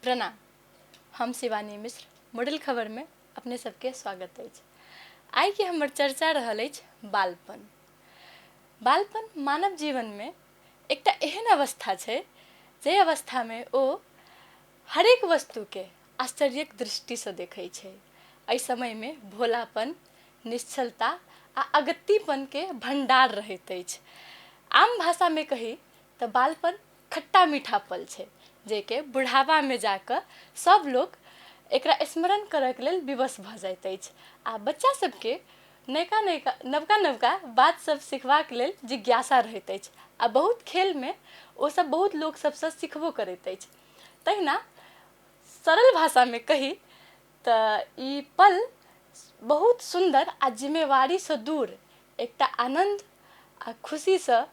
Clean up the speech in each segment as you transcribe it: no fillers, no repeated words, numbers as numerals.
प्रणाम। हम शिवानी मिश्र, मॉडल खबर में अपने सबके स्वागत अछि। आइ के हमर चर्चा रहल अछि बालपन। बालपन मानव जीवन में एकटा एहन अवस्था छै जे अवस्था में ओ हरेक वस्तुके आश्चर्यक दृष्टिसँ देखै छै। एहि समयमे भोलापन, निश्चलता आ अगत्तीपनके भण्डार रहैत अछि। आम भाषामे कही तऽ बालपन खट्टा मीठा पल छै, जेके बुढ़ापामे जाकऽ सब लोक एकरा स्मरण करऽके लेल विवश भऽ जाइत अछि आ बच्चा सबके नयका नयका नवका नवका बात सब सिखबाक लेल जिज्ञासा रहैत अछि आ बहुत खेलमे ओसब बहुत लोक सबसँ सिखबो करैत अछि। तहिना सरल भाषामे कही तऽ ई पल बहुत सुन्दर आ जिम्मेवारीसँ दूर एकटा आनन्द आ खुशीसँ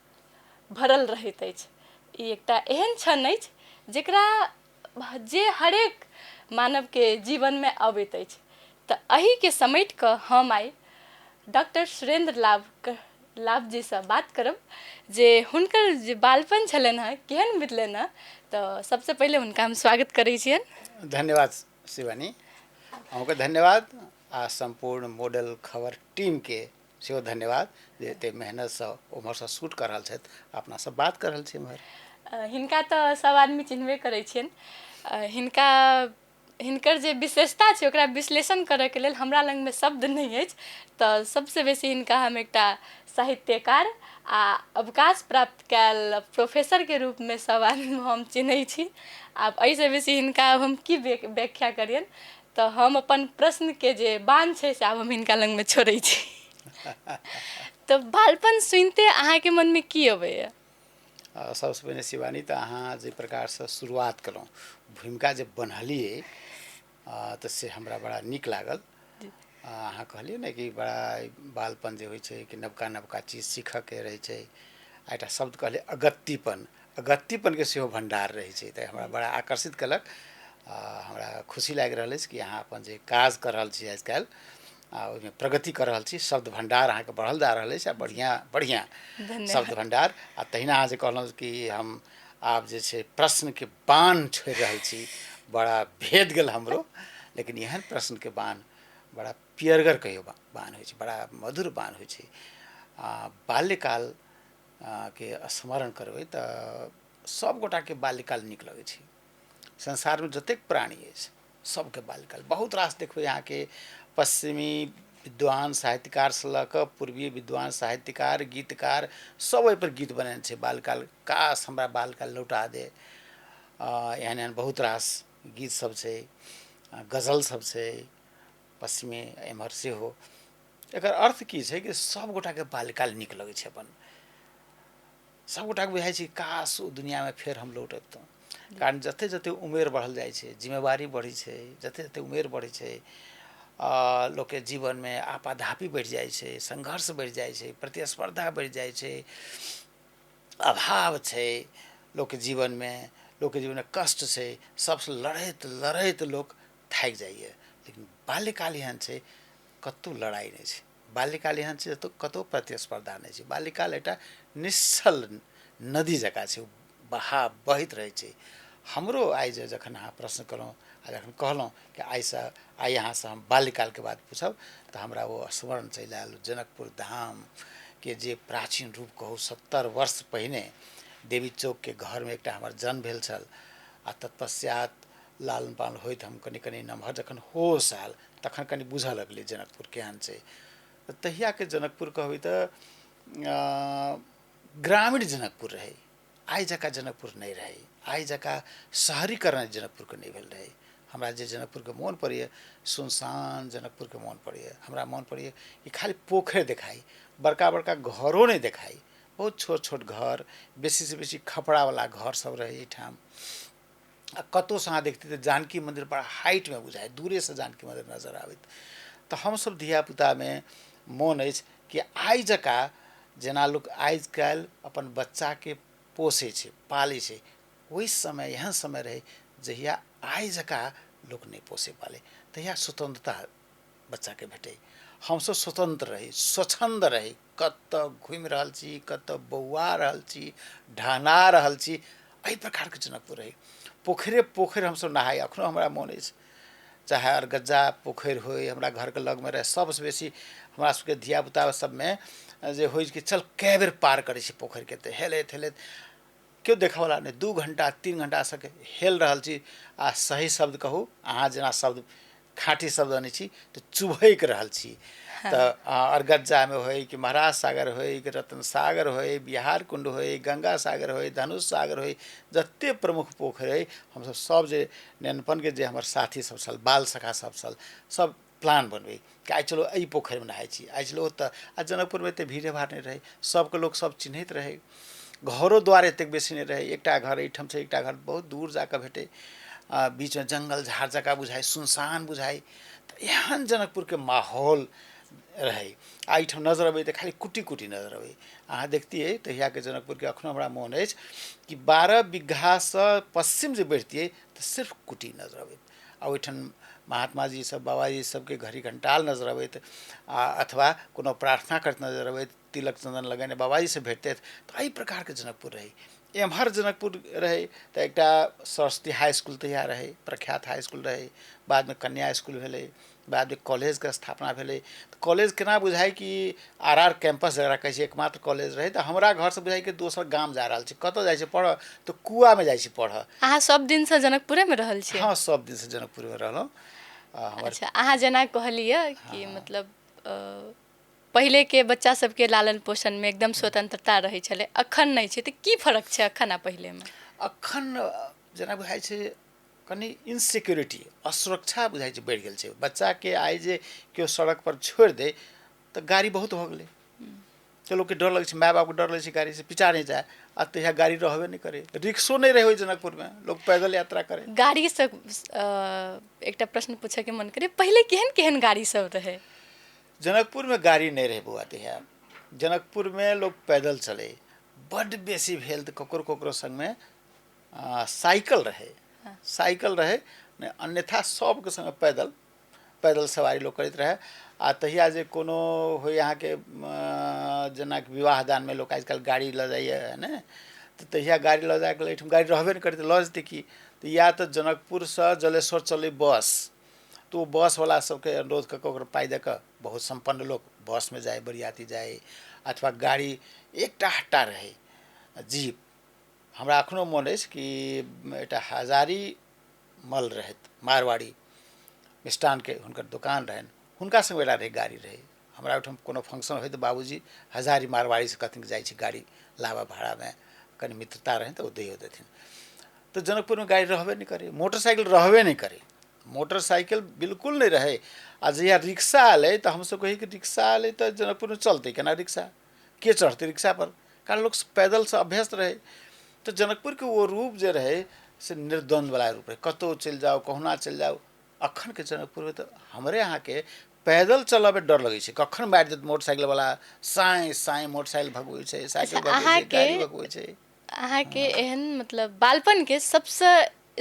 भरल रहैत अछि। ई एकटा एहन क्षण अछि जकरा जे हरेक मानवके जीवनमे अबैत अछि। तऽ एहिके समेटि कऽ हम आइ डॉक्टर सुरेन्द्र लाभ जीसँ बात करब जे हुनकर जे बालपन छलनि हेँ केहन बितलनि हेँ। तऽ सबसँ पहिले हुनका हम स्वागत करै छियनि। धन्यवाद शिवानी, अहूँके धन्यवाद आ सम्पूर्ण मॉडल खबर टीमके सेहो धन्यवाद जे एते मेहनतसँ ओम्हरसँ शूट कऽ रहल छथि, अपनासँ बात कऽ रहल छी एम्हर। हिनका तऽ सब आदमी चिन्हबे करै छियनि। हिनकर जे विशेषता छै ओकरा विश्लेषण करैके लेल हमरा लगमे शब्द नहि अछि। तऽ सबसँ बेसी हिनका हम एकटा साहित्यकार आ अवकाश प्राप्त कयल प्रोफेसरके रूपमे सब आदमी हम चिन्है छी। आब एहिसँ बेसी हिनका आब हम की व्याख्या करियनि, तऽ हम अपन प्रश्नके जे बाण छै से आब हम हिनका लगमे छोड़ै छी। तऽ बालपन सुनिते अहाँके मनमे की अबैए? सबसँ पहिने शिवानी, तऽ अहाँ जाहि प्रकारसँ शुरुआत केलहुँ, भूमिका जे बन्हलियै तऽ से हमरा बड़ा नीक लागल। अहाँ कहलियै ने कि बड़ा बालपन जे होइ छै कि नवका नवका चीज सीखऽके रहै छै, आ एकटा शब्द कहलियै अगत्तीपन, अगत्तीपनके सेहो भण्डार रहै छै, तऽ हमरा बड़ा आकर्षित केलक। हमरा खुशी लागि रहल अछि कि अहाँ अपन जे काज कऽ रहल छी आजकल आ ओहिमे प्रगति कऽ रहल छी, शब्द भण्डार अहाँके बढ़ल जा रहल अछि आ बढ़िआँ बढ़िआँ शब्द भण्डार। आ तहिना अहाँ जे कहलहुँ कि हम आब जे छै प्रश्नके बाण छोड़ि रहल छी, बड़ा भेद गेल हमरो, लेकिन एहन प्रश्नके बाण बड़ा पियरगर कहियो बाण होइ छै, बड़ा मधुर बाण होइ छै। आ बाल्यकाल के स्मरण करबै तऽ सब गोटाके बाल्यकाल नीक लगै छै। संसारमे जतेक प्राणी अछि सबके बाल्यकाल बहुत रास देखबै। अहाँके पश्चिमी विद्वान साहित्यकारसँ लऽ कऽ पूर्वीय विद्वान साहित्यकार गीतकार सब ओहिपर गीत बनेने छै, बाल्यकाल काश हमरा बाल्यकाल लौटा दे। एहन एहन बहुत रास गीत सब छै, गजल सब छै पश्चिमी एम्हर सेहो। एकर अर्थ की छै कि सब गोटाके बाल्यकाल नीक लगै छै, अपन सब गोटाके बुझाइ छै काश ओ दुनिआँमे फेर हम लौट अबितहुँ। कारण जते जते उमेर बढ़ल जाइ छै, जिम्मेवारी बढ़ै छै, जते जते उमेर बढ़ै छै लोकके जीवनमे आपाधापी बढ़ि जाइ छै, संघर्ष बढ़ि जाइ छै, प्रतिस्पर्धा बढ़ि जाइ छै, अभाव छै लोकके जीवनमे, लोकके जीवनमे कष्ट छै, सबसँ लड़ैत लड़ैत लोक थाकि जाइए। लेकिन बाल्यकाल एहन छै कतहु लड़ाइ नहि छै, बाल्यकाल एहन छै जतऽ कतहु प्रतिस्पर्धा नहि छै। बाल्यकाल एकटा निश्चल नदी जकाँ छै, बहा बहैत रहै छै। हमरो आइ जे जखन अहाँ प्रश्न केलहुँ आ जखन कहलहुँ कि आइसँ आइ अहाँसँ हम बाल्यकालके बात पूछब, तऽ हमरा ओ स्मरण चलि आयल जनकपुर धामके जे प्राचीन रूप कहू 70 वर्ष पहिने देवी चौकके घरमे एकटा हमर जन्म भेल छल आ तत्पश्चात लालन पालन होइत हम कनि कनि नमहर जखन होश आयल तखन कनि बुझऽ लगलियै जनकपुर केहन छै। तऽ तहियाके जनकपुर कहबै तऽ ग्रामीण जनकपुर रहै, आइ जकाँ जनकपुर नहि रहै, आइ जकाँ शहरीकरण जनकपुरके नहि भेल रहै। हमरा जे जनकपुरके मोन पड़ैए सुनसान जनकपुरके मोन पड़ैए। हमरा मोन पड़ैए कि खाली पोखरि देखाइ, बड़का बड़का घरो नहि देखाइ, बहुत छोट छोट घर, बेसीसँ बेसी खपड़ावला घर सब रहै एहिठाम। आ कतहुसँ अहाँ देखतियै तऽ जानकी मन्दिर बड़ा हाइटमे बुझाइ, दूरेसँ जानकी मन्दिर नजर आबैत। तऽ हमसब धियापुतामे मोन अछि कि आइ जकाँ जेना लोक आइ काल्हि अपन बच्चाके पोसै छै पालै छै, ओहि समय एहन समय रहै जहिया आइ जकाँ लोक नहि पोसै पालै, तहिया स्वतन्त्रता बच्चाके भेटै। हमसब स्वतन्त्र रही, स्वच्छन्द रही, कतऽ घुमि रहल छी, कतऽ बौआ रहल छी, ढहना रहल छी, एहि प्रकारके जनकपुर रहै। पोखरे पोखरि हमसभ नहाइ। एखनो हमरा मोन अछि, चाहे अरगज्जा पोखरि होइ, हमरा घरके लगमे रहै। सबसँ बेसी हमरा सबके धियापुता सबमे जे होइ कि चल कए बेर पार करै छी पोखरिके, तऽ हेलैत हेलैत केओ देखऽवला नहि, 2 घंटा 3 घंटा सके हेल रहल छी। आ सही शब्द कहू, अहाँ जेना शब्द खाँटी शब्द अनै छी तऽ चुभकि रहल छी। तऽ अरगज्जामे होइ कि महाराज सागर होइ कि रतन सागर होइ, बिहार कुण्ड होइ, गंगा सागर होइ, धनुष सागर होइ, जते प्रमुख पोखरि होइ, हमसब सब जे नेनपनके जे हमर साथी सब छल, बाल सखा सब छल, सब प्लान बनबै कि आइ चलो एहि पोखरिमे नहाइ छी, आइ चलो ओतऽ। आ जनकपुरमे एते भीड़े भाड़ नहि रहै, सबके लोक सब चिन्हैत रहै, घरो द्वार एतेक बेसी नहि रहै, एकटा घर एहिठाम छै, एकटा घर बहुत दूर जाकऽ भेटै, बीचमे जङ्गल झाड़ जकाँ बुझाइ, सुनसान बुझाइ। तऽ एहन जनकपुरके माहौल रहै। आ एहिठाम नजर अबै तऽ खाली कुटी कुटी नजर अबै। अहाँ देखतियै तहियाके जनकपुरके, एखनो हमरा मोन अछि कि 12 बीघासँ पश्चिम जे बढ़ितियै तऽ सिर्फ कुटी नजर अबैत। आ ओहिठाम महात्मा जी सब, बाबाजी सबके घड़ी घंटाल नजर अबैत, आ अथवा कोनो प्रार्थना करैत नजर अबैत, तिलक चन्दन लगेने बाबाजी से भेटतथि। तऽ एहि प्रकारके जनकपुर रहै। एम्हर जनकपुर रहै तऽ एकटा सरस्वती हाई स्कूल तहिया रहै, प्रख्यात हाई स्कूल रहै, बादमे कन्या स्कूल भेलै, बादमे कॉलेजके स्थापना भेलै। तऽ कॉलेज केना बुझाइ कि आर कैंपस जकरा कहै छै, एकमात्र कॉलेज रहै। तऽ हमरा घरसँ बुझाइ कि दोसर गाम जा रहल छी, कतऽ जाइ छै पढ़ऽ, तऽ कुआमे जाइ छी पढ़ऽ। अहाँ सब दिनसँ जनकपुरेमे रहल छी? हँ, सब दिनसँ जनकपुरमे रहलहुँ। अच्छा, अहाँ जेना कहलियै कि मतलब पहिलेके बच्चा सबके लालन पोषणमे एकदम स्वतंत्रता रहै छलै, अखन नहि छै, तऽ की फरक छै अखन आ पहिलेमे? अखन जेना बुझाइ छै कनि इनसिक्योरिटी, असुरक्षा बुझाइ छै बढ़ि गेल छै। बच्चाके आइ जे केओ सड़क पर छोड़ि दे तऽ गाड़ी बहुत भऽ गेलै, तऽ लोकके डर लगै छै, माय बापके डर लगै छै गाड़ीसँ पिचा नहि जाय। आ तहिया गाड़ी रहबे नहि करै, रिक्शो नहि रहै जनकपुरमे, लोक पैदल यात्रा करै। गाड़ीसँ एकटा प्रश्न पूछैके मन करै, पहिले केहन केहन गाड़ी सब रहै? जनकपुरमे गाड़ी नहि रहै बौआ तहिया, जनकपुरमे लोक पैदल चलै। बड्ड बेसी भेल तऽ ककरो ककरो सङ्गमे साइकिल रहै, साइकिल रहै, नहि अन्यथा सबके सङ्गे पैदल पैदल सवारी लोक करैत रहै। आ तहिया जे कोनो होइ अहाँके जेनाकि विवाह दानमे लोक आजकल गाड़ी लऽ जाइए ने, तऽ तहिया गाड़ी लऽ जाइके एहिठाम गाड़ी रहबे नहि करै तऽ लऽ जेतै की। तऽ या तऽ जनकपुरसँ जलेश्वर चलै बस, तऽ ओ बसवला सबके अनुरोध कऽ कऽ ओकरा पाइ दऽ कऽ बहुत सम्पन्न लोक बसमे जाइ, बरियाती जाइ, अथवा गाड़ी एकटा हट्टा रहै जीप। हमरा एखनो मोन अछि कि एकटा हजारी मल रहथि, मारवाड़ी मिष्टानके हुनकर दोकान रहनि, हुनका सङ्ग एकटा रहै गाड़ी रहै। हमरा ओहिठाम कोनो फंक्शन होइ तऽ बाबूजी हजारी मारवाड़ीसँ कहथिन जाइ छी गाड़ी लाबऽ भाड़ामे, कनि मित्रता रहनि तऽ ओ दैयो देथिन। तऽ जनकपुरमे गाड़ी रहबे नहि करै, मोटरसाइकिल रहबे नहि करै, मोटरसाइकिल बिल्कुल नहि रहै। आ जहिया रिक्शा एलै तऽ हमसब कही कि रिक्शा एलै तऽ जनकपुरमे चलतै केना रिक्शा, के चढ़तै रिक्शापर, कारण लोक पैदलसँ अभ्यस्त रहै। तऽ जनकपुरके ओ रूप जे रहै से निर्द्वन्द्ववला रूप रहै, कतहु चलि जाउ, कहुना चलि जाउ। अखनके जनकपुरमे तऽ हमरे अहाँके पैदल चलऽमे डर लगै छै, कखन मारि देत मोटरसाइकिलवला, साँय साँय मोटरसाइकिल भगबै छै, साइकिल भगबै छै, गाड़ी भगबै छै। अहाँके एहन मतलब बालपनके सबसँ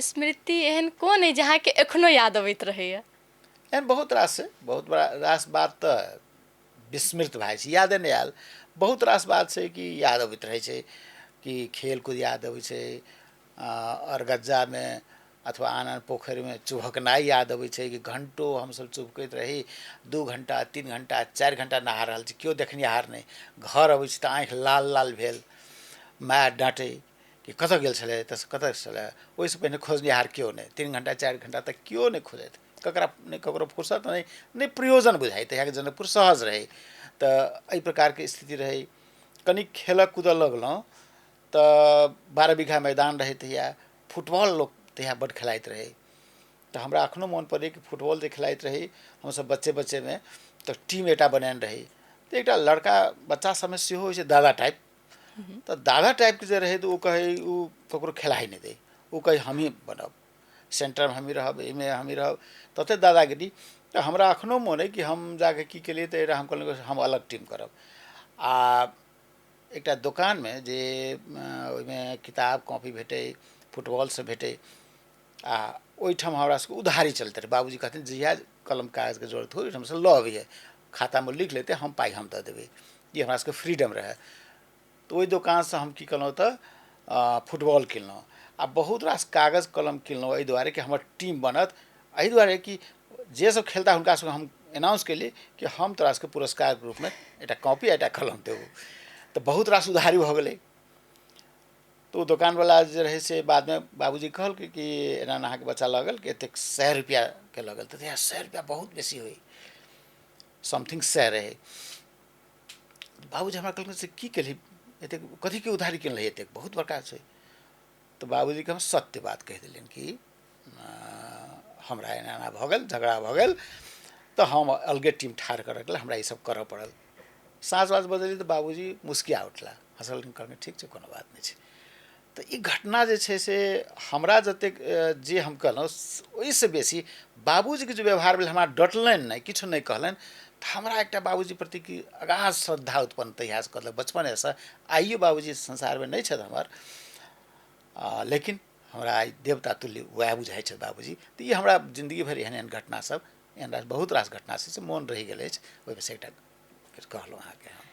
स्मृति एहन कोन अइ जे अहाँके एखनो याद अबैत रहैए? एहन बहुत रास छै, बहुत बड़ा रास बात तऽ विस्मृत भए जाइ छै, यादे नहि आयल। बहुत रास बात छै कि याद अबैत रहै छै, कि खेलकूद याद अबै छै, अरगज्जामे अथवा आन आन पोखरिमे चुभकनाइ याद अबै छै कि घण्टो हमसब चुभकैत रही, 2 घण्टा 3 घण्टा 4 घण्टा नहा रहल छी, केओ देखनिहार नहि। घर अबै छी तऽ आँखि लाल लाल भेल, माय डाँटै कि कतऽ गेल छलै, तऽ कतऽ छलै। ओहिसँ पहिने खोजनिहार केओ नहि, 3 घण्टा 4 घण्टा तक केओ नहि खोजैत, ककरा नहि ककरो फुर्सत नहि, नहि प्रयोजन बुझाइ। तहियाके जनकपुर सहज रहै, तऽ एहि प्रकारके स्थिति रहै। कनि खेलऽ कूदऽ लगलहुँ तऽ 12 बीघा मैदान रहै तहिया, फुटबॉल लोक तहिया बड्ड खेलाइत रहै। तऽ हमरा एखनो मोन पड़ैए कि फुटबॉल जे खेलाइत रही हमसब बच्चे बच्चेमे, तऽ टीम एकटा बनेने रही। तऽ एकटा लड़का बच्चा सबमे सेहो होइ छै दादा टाइप, तऽ दादा टाइपके जे रहै तऽ ओ कहै, ओ ककरो खेलाइ नहि दै, ओ कहै हमही बनब, सेंटरमे हमही रहब, एहिमे हमही रहब, तते दादागिरी। तऽ हमरा एखनो मोन अइ कि हम जाके की केलियै तऽ एकटा हम कहलहुँ हम अलग टीम करब। आ एकटा दोकानमे जे ओहिमे किताब कॉपी भेटै, फुटबॉल सब भेटै, आ ओहिठाम हमरा सबके उधारी चलैत रहै। बाबूजी कहथिन जहिया कलम कागजके जरूरत हो ओहिठामसँ लऽ अबिहे, खातामे लिख लेतै, हम पाइ हम दऽ देबै। ई हमरा सबके फ्रीडम रहै। तऽ ओहि दोकानसँ हम की केलहुँ तऽ फुटबॉल किनलहुँ। आ बहुत रास कागज कलम किनलहुँ एहि दुआरे कि हमर टीम बनत, एहि दुआरे कि जे सब खेलता हुनका सबके हम एनाउंस केलियै कि हम तोरा सबके पुरस्कारके रूपमे एकटा कॉपी आ एकटा कलम देबौ। तऽ बहुत रास उधारी भऽ गेलै। तऽ ओ दोकानवला जे रहै से बादमे बाबूजी कहलकै कि एना एना अहाँके बच्चा लऽ गेल कि एतेक 100 रुपैआके लऽ गेल। तऽ 100 रुपैआ बहुत बेसी होइ, समथिंग 100 रहै। बाबूजी हमरा कहलखिन से की केलही, एतेक कथीके उधारी केने रही, एतेक बहुत बड़का छै। तऽ बाबूजीके हम सत्य बात कहि देलियनि कि हमरा एना एना भऽ गेल, झगड़ा भऽ गेल, तऽ हम अलगे टीम ठाढ़ करऽके लेल हमरा ई सब करऽ पड़ल। साँझ बात बजलियै तऽ बाबूजी मुस्किया उठला, हँसलखिन, कहलखिन ठीक छै, कोनो बात नहि छै। तऽ ई घटना जे छै से हमरा जतेक जे हम कहलहुँ ओहिसँ बेसी बाबूजीके जे व्यवहार भेल, हमरा डटलनि नहि, किछु नहि कहलनि, तऽ हमरा एकटा बाबूजी प्रति कि अगाध श्रद्धा उत्पन्न तहियासँ कऽ देलक बचपनेसँ। आइयो बाबूजी संसारमे नहि छथि हमर, लेकिन हमरा आइ देवता तुल्य वएह बुझाइ छथि बाबूजी। तऽ ई हमरा जिन्दगी भरि एहन एहन घटना सब, एहन रास बहुत रास घटना छै से मोन रहि गेल अछि, ओहिमे से एकटा कहलहुँ अहाँके हम।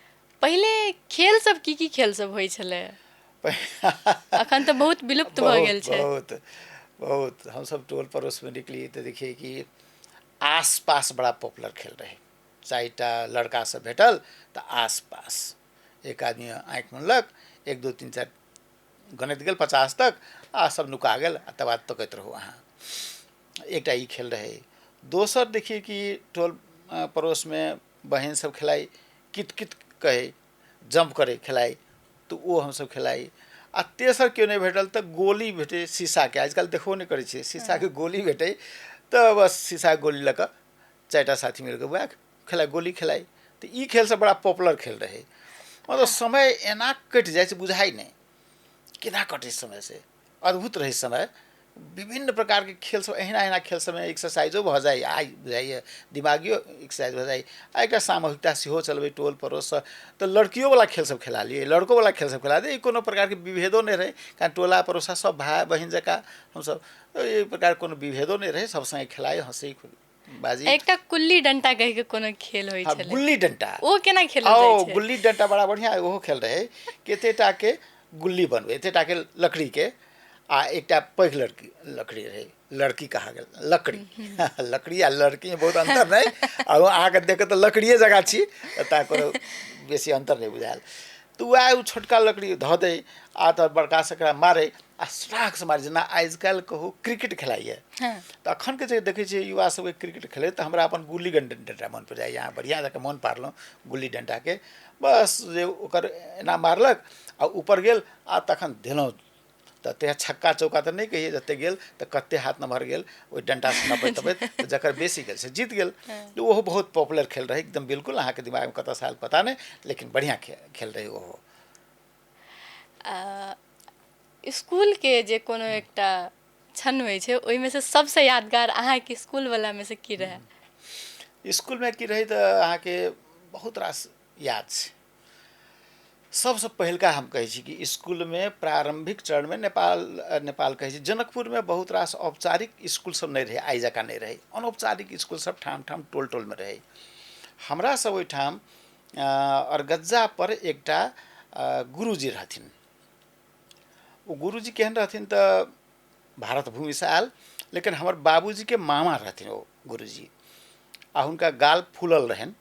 पहिले खेल सब की की खेल सब होइ छलै? अखन तऽ बहुत विलुप्त भऽ गेल छै। बहुत बहुत हमसब टोल पड़ोसमे निकली तऽ देखियै कि आस पास बड़ा पॉपुलर खेल रहै। 4टा लड़का सब भेटल तऽ आस पास एक आदमी आँखि मुनलक, 1 2 3 4 गनैत गेल 50 तक, आ सब नुका गेल, आ तकर बाद तकैत रहू अहाँ। एकटा ई खेल रहै। दोसर देखियै कि टोल पड़ोसमे बहिन सब खेलाइ, कित कित कहै, जम्प करै खेलाइ, तऽ ओ हमसब खेलाइ। आ तेसर केओ नहि भेटल तऽ गोली भेटै शीशाके, आजकल देखबो नहि करै छियै, शीशाके गोली भेटै तऽ बस शीशाके गोली लऽ कऽ 4टा साथी मिलकऽ वएह खेलाइ, गोली खेलाइ। तऽ ई खेल सब बड़ा पॉपुलर खेल रहै। मतलब समय एना कटि जाइ छै बुझाइ नहि केना कटै समय, से अद्भुत रहै समय। विभिन्न प्रकारके खेल सब, एहिना एहिना खेल सबमे एक्सरसाइजो भऽ जाइ, आइ बुझाइए दिमागियो एक्सरसाइज भऽ जाइ, आ एकटा सामूहिकता सेहो चलबै टोल पड़ोससँ। तऽ लड़कियोवला खेल सब खेला लियै, लड़कोवला खेल सब खेला लियै, कोनो प्रकारके विभेदो नहि रहै, कारण टोला पड़ोसा सब भाय बहिन जकाँ हमसब, एहि प्रकारके कोनो विभेदो नहि रहै, सब सङ्गे खेलाइ, हँसी बाजी। एकटा गुल्ली डंटा कहि के कोनो खेल होइ छलै। गुल्ली डंटा, ओ केना खेलल जाइ छै? गुल्ली डंटा बड़ा बढ़िआँ ओहो खेल रहै कि एते टाके गुल्ली बनबै, एते टाके लकड़ीके, आ एकटा पैघ लड़की लकड़ी रहै, लड़की कहा गेल, लकड़ी लकड़ी आ लड़की में बहुत अंतर नहि, आ अहाँके देख तऽ लकड़िए जकाँ छी, तऽ कोनो बेसी अंतर नहि बुझायल। तऽ वएह ओ छोटका लकड़ी धऽ दै आ तऽ बड़का से एकरा मारै, आ सटाकसँ मारै, जेना आजकल कहू क्रिकेट खेलाइए। तऽ अखनके जे देखै छियै युवा सबके क्रिकेट खेलैत, तऽ हमरा अपन गुल्ली डंटा मन पड़ि जाइए। अहाँ बढ़िआँ जकाँ मन पारलहुँ गुल्ली डंटाके, बस जे ओकर एना मारलक आ ऊपर गेल आ तखन देलहुँ, तऽ तहिया छक्का चौका तऽ नहि कहियै, जते गेल तऽ कते हाथ नमहर गेल ओहि डंटासँ नपैत तपैत, तऽ जकर बेसी गेल से जीत गेल। तऽ ओहो बहुत पॉपुलर खेल रहै एकदम, बिल्कुल अहाँके दिमागमे कतऽसँ आयल पता नहि, लेकिन बढ़िआँ खेल रहै ओहो। स्कूलके जे कोनो एकटा क्षण होइ छै ओहिमे से सबसँ यादगार अहाँके स्कूलवलामे से की रहै? स्कूलमे की रहै तऽ अहाँके बहुत रास याद छै। सबसँ पहिलका हम कहै छी कि स्कूलमे प्रारम्भिक चरणमे नेपाल कहै छी जनकपुरमे बहुत रास औपचारिक स्कूल सब नहि रहै, आइ जकाँ नहि रहै, अनौपचारिक स्कूल सब ठाम ठाम टोल टोलमे रहै। हमरा सब ओहिठाम अरगज्जा पर एकटा गुरुजी रहथिन। ओ गुरुजी केहन रहथिन तऽ भारत भूमिसँ आयल, लेकिन हमर बाबूजीके मामा रहथिन ओ गुरुजी, आ हुनका गाल फूलल रहनि,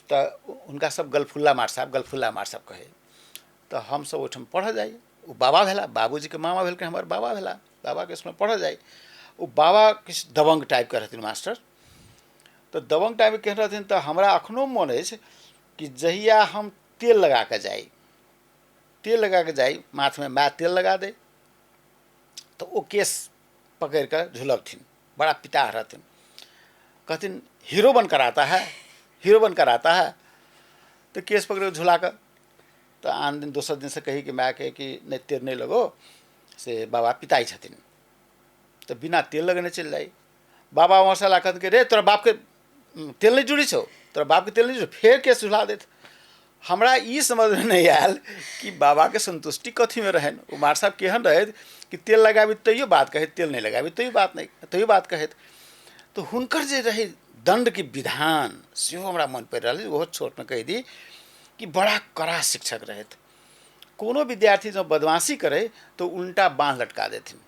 तऽ हुनका सब गलफुल्ला मार साहब, गलफुल्ला मार साहब कहै। तऽ हमसब ओहिठाम पढ़ऽ जाइ, ओ बाबा भेला, बाबूजीके मामा भेलखिन, हमर बाबा भेला, बाबाके इसकुलमे पढ़ऽ जाइ। ओ बाबा किछु दबङ्ग टाइपके रहथिन मास्टर। तऽ दबङ्ग टाइपके केहन रहथिन तऽ हमरा अखनो मोन अछि कि जहिया हम तेल लगा कऽ जाइ, तेल लगा कऽ जाइ, माथमे माय तेल लगा दै, तऽ ओ केश पकड़ि कऽ झुलबथिन, बड़ा पिताह रहथिन, कहथिन हीरो बनकर आता है, हीरो बनकर आता है। तऽ केश पकड़ि कऽ झुला कऽ, तऽ आन दिन दोसर दिनसँ कही कि मायके कि नहि तेल नहि लगो, से बाबा पिताइ छथिन, तऽ बिना तेल लगेने चलि जाइ। बाबा वहाँ ला कहथिन रे तोरा बापके तेल नहि जुड़ी छौ, तोरा बापके तेल नहि जुड़ी, फेर केश झुला देत। हमरा ई समझमे नहि आयल कि बाबाके संतुष्टि कथीमे रहनि, ओ मार साहब केहन रहथि कि तेल लगाबी तैयो बात कहैत, तेल नहि लगाबी तैयो बात नहि, तैयो बात कहैत। तऽ हुनकर जे रहै दण्डके विधान सेहो हमरा मन पड़ि रहल अछि, ओहो छोटमे कहि दी कि बड़ा कड़ा शिक्षक रहथि। कोनो विद्यार्थी जँ बदमाशी करै तऽ उल्टा बाँध लटका देथिन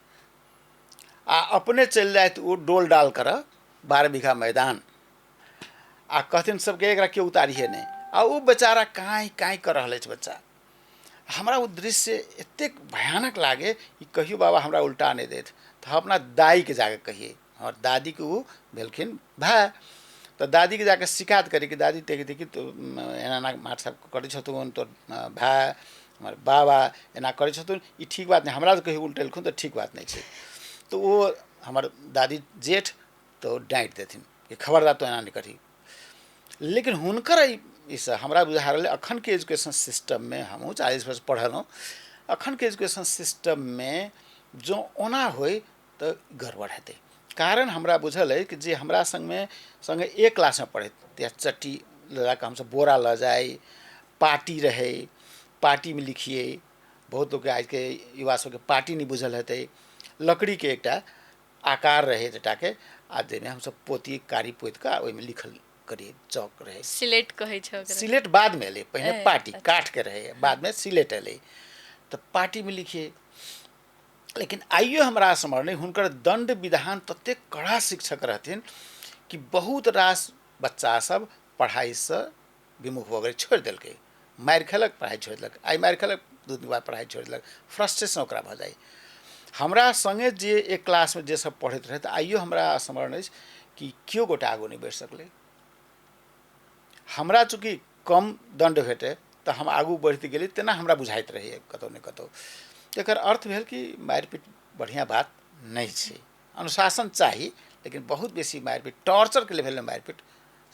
आ अपने चलि जाथि ओ डोल डाल करऽ 12 बीघा मैदान, आ कहथिन सबके एकरा केओ उतारिहे नहि, आ ओ बेचारा काँय काँय कऽ रहल अछि बच्चा। हमरा ओ दृश्य एतेक भयानक लागे कि कहियो बाबा हमरा उल्टा नहि देत। तऽ हम अपना दाइके जाके कहियै, हमर दादीके ओ भेलखिन भाय, तऽ दादीके जाके शिकायत करी कि दादी देखी देखी तो एना एना मास्टर साहब करै छथुन, तोर भाय हमर बाबा एना करै छथुन, ई ठीक बात नहि, हमरा तऽ कहियो उल्टेलखुन तऽ ठीक बात नहि छै। तऽ ओ हमर दादी जेठ तऽ ओ डाँटि देथिन कि खबरदार तो एना नहि करही। लेकिन हुनकर एहिसँ हमरा बुझा रहल अखनके एजुकेशन सिस्टममे, हमहूँ 40 वर्ष पढ़लहुँ, अखनके एजुकेशन सिस्टममे जँ ओना होइ तऽ गड़बड़ हेतै। कारण हमरा बुझल अइ कि जे हमरा सङ्गमे सङ्गे एक क्लासमे पढ़ैत या चट्टी लऽ कऽ हमसब बोरा लऽ जाइ, पार्टी रहै, पार्टीमे लिखियै, बहुत लोकके आजके युवा सबके पार्टी नहि बुझल हेतै, लकड़ीके एकटा आकार रहै एकटाके, आ जाहिमे हमसब पोती कारी पोति कऽ ओहिमे लिखल करियै, चौक रहै। सिलेट कहै छै ओकरा। सिलेट बादमे एलै, पहिने पार्टी काठके रहै, बादमे सिलेट एलै, तऽ पार्टीमे लिखियै। लेकिन आइयो हमरा स्मरण अइ हुनकर दण्ड विधान ततेक कड़ा शिक्षक रहथिन कि बहुत रास बच्चा सब पढ़ाइसँ विमुख भऽ गेलै, छोड़ि देलकै, मारि खेलक पढ़ाइ छोड़ि देलक, आइ मारि खेलक 2 दिन बाद पढ़ाइ छोड़ि देलक, फ्रस्ट्रेशन ओकरा भऽ जाइ। हमरा सङ्गे जे एक क्लासमे जे सब पढ़ैत रहै तऽ आइयो हमरा स्मरण अछि कि केओ गोटा आगू नहि बढ़ि सकलै। हमरा चूँकि कम दण्ड भेटै तऽ हम आगू बढ़ैत गेली, तेना हमरा बुझाइत रहैए कतहु ने कतहु। एकर अर्थ भेल कि मारि पीट बढ़िआँ बात नहि छै, अनुशासन चाही, लेकिन बहुत बेसी मारि पीट टॉर्चरके लेवलमे मारि पीट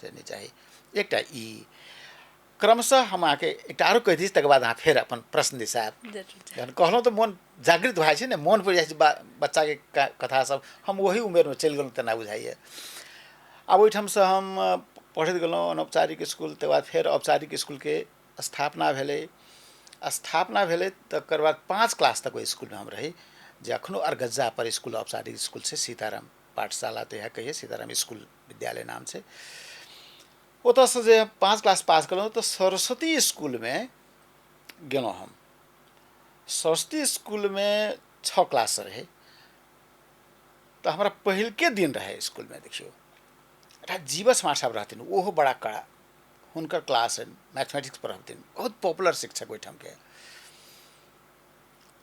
से नहि चाही। एकटा ई क्रमशः हम अहाँके एकटा आरो कहि दी, तकर बाद अहाँ फेर अपन प्रश्न दिस आयब। जहन कहलहुँ तऽ मोन जागृत भए जाइ छै ने, मोन पड़ि जाइ छै बच्चाके कथा सब, हम ओही उमेरमे चलि गेलहुँ तेना बुझाइए। आब ओहिठामसँ हम पढ़ैत गेलहुँ अनौपचारिक इसकुल, तकर बाद फेर औपचारिक इसकुलके स्थापना भेलै। स्थापना भेलै तकर बाद 5 क्लास तक ओहि इसकुलमे हम रही, जे एखनो अरगज्जा पर इसकुल औपचारिक इसकुल छै, सीताराम पाठशाला तऽ इएह कहिए, सीताराम इसकुल विद्यालय नाम छै। ओतऽसँ जे 5 क्लास पास केलहुँ तऽ सरस्वती इसकुलमे गेलहुँ हम। सरस्वती इसकुलमे 6 क्लास रहै, तऽ हमरा पहिलके दिन रहै इसकुलमे। देखियौ एकटा जीवस मास्टर साहब रहथिन, ओहो बड़ा कड़ा, हुनकर क्लास मैथमेटिक्स पढ़बथिन, बहुत पॉपुलर शिक्षक ओहिठामके।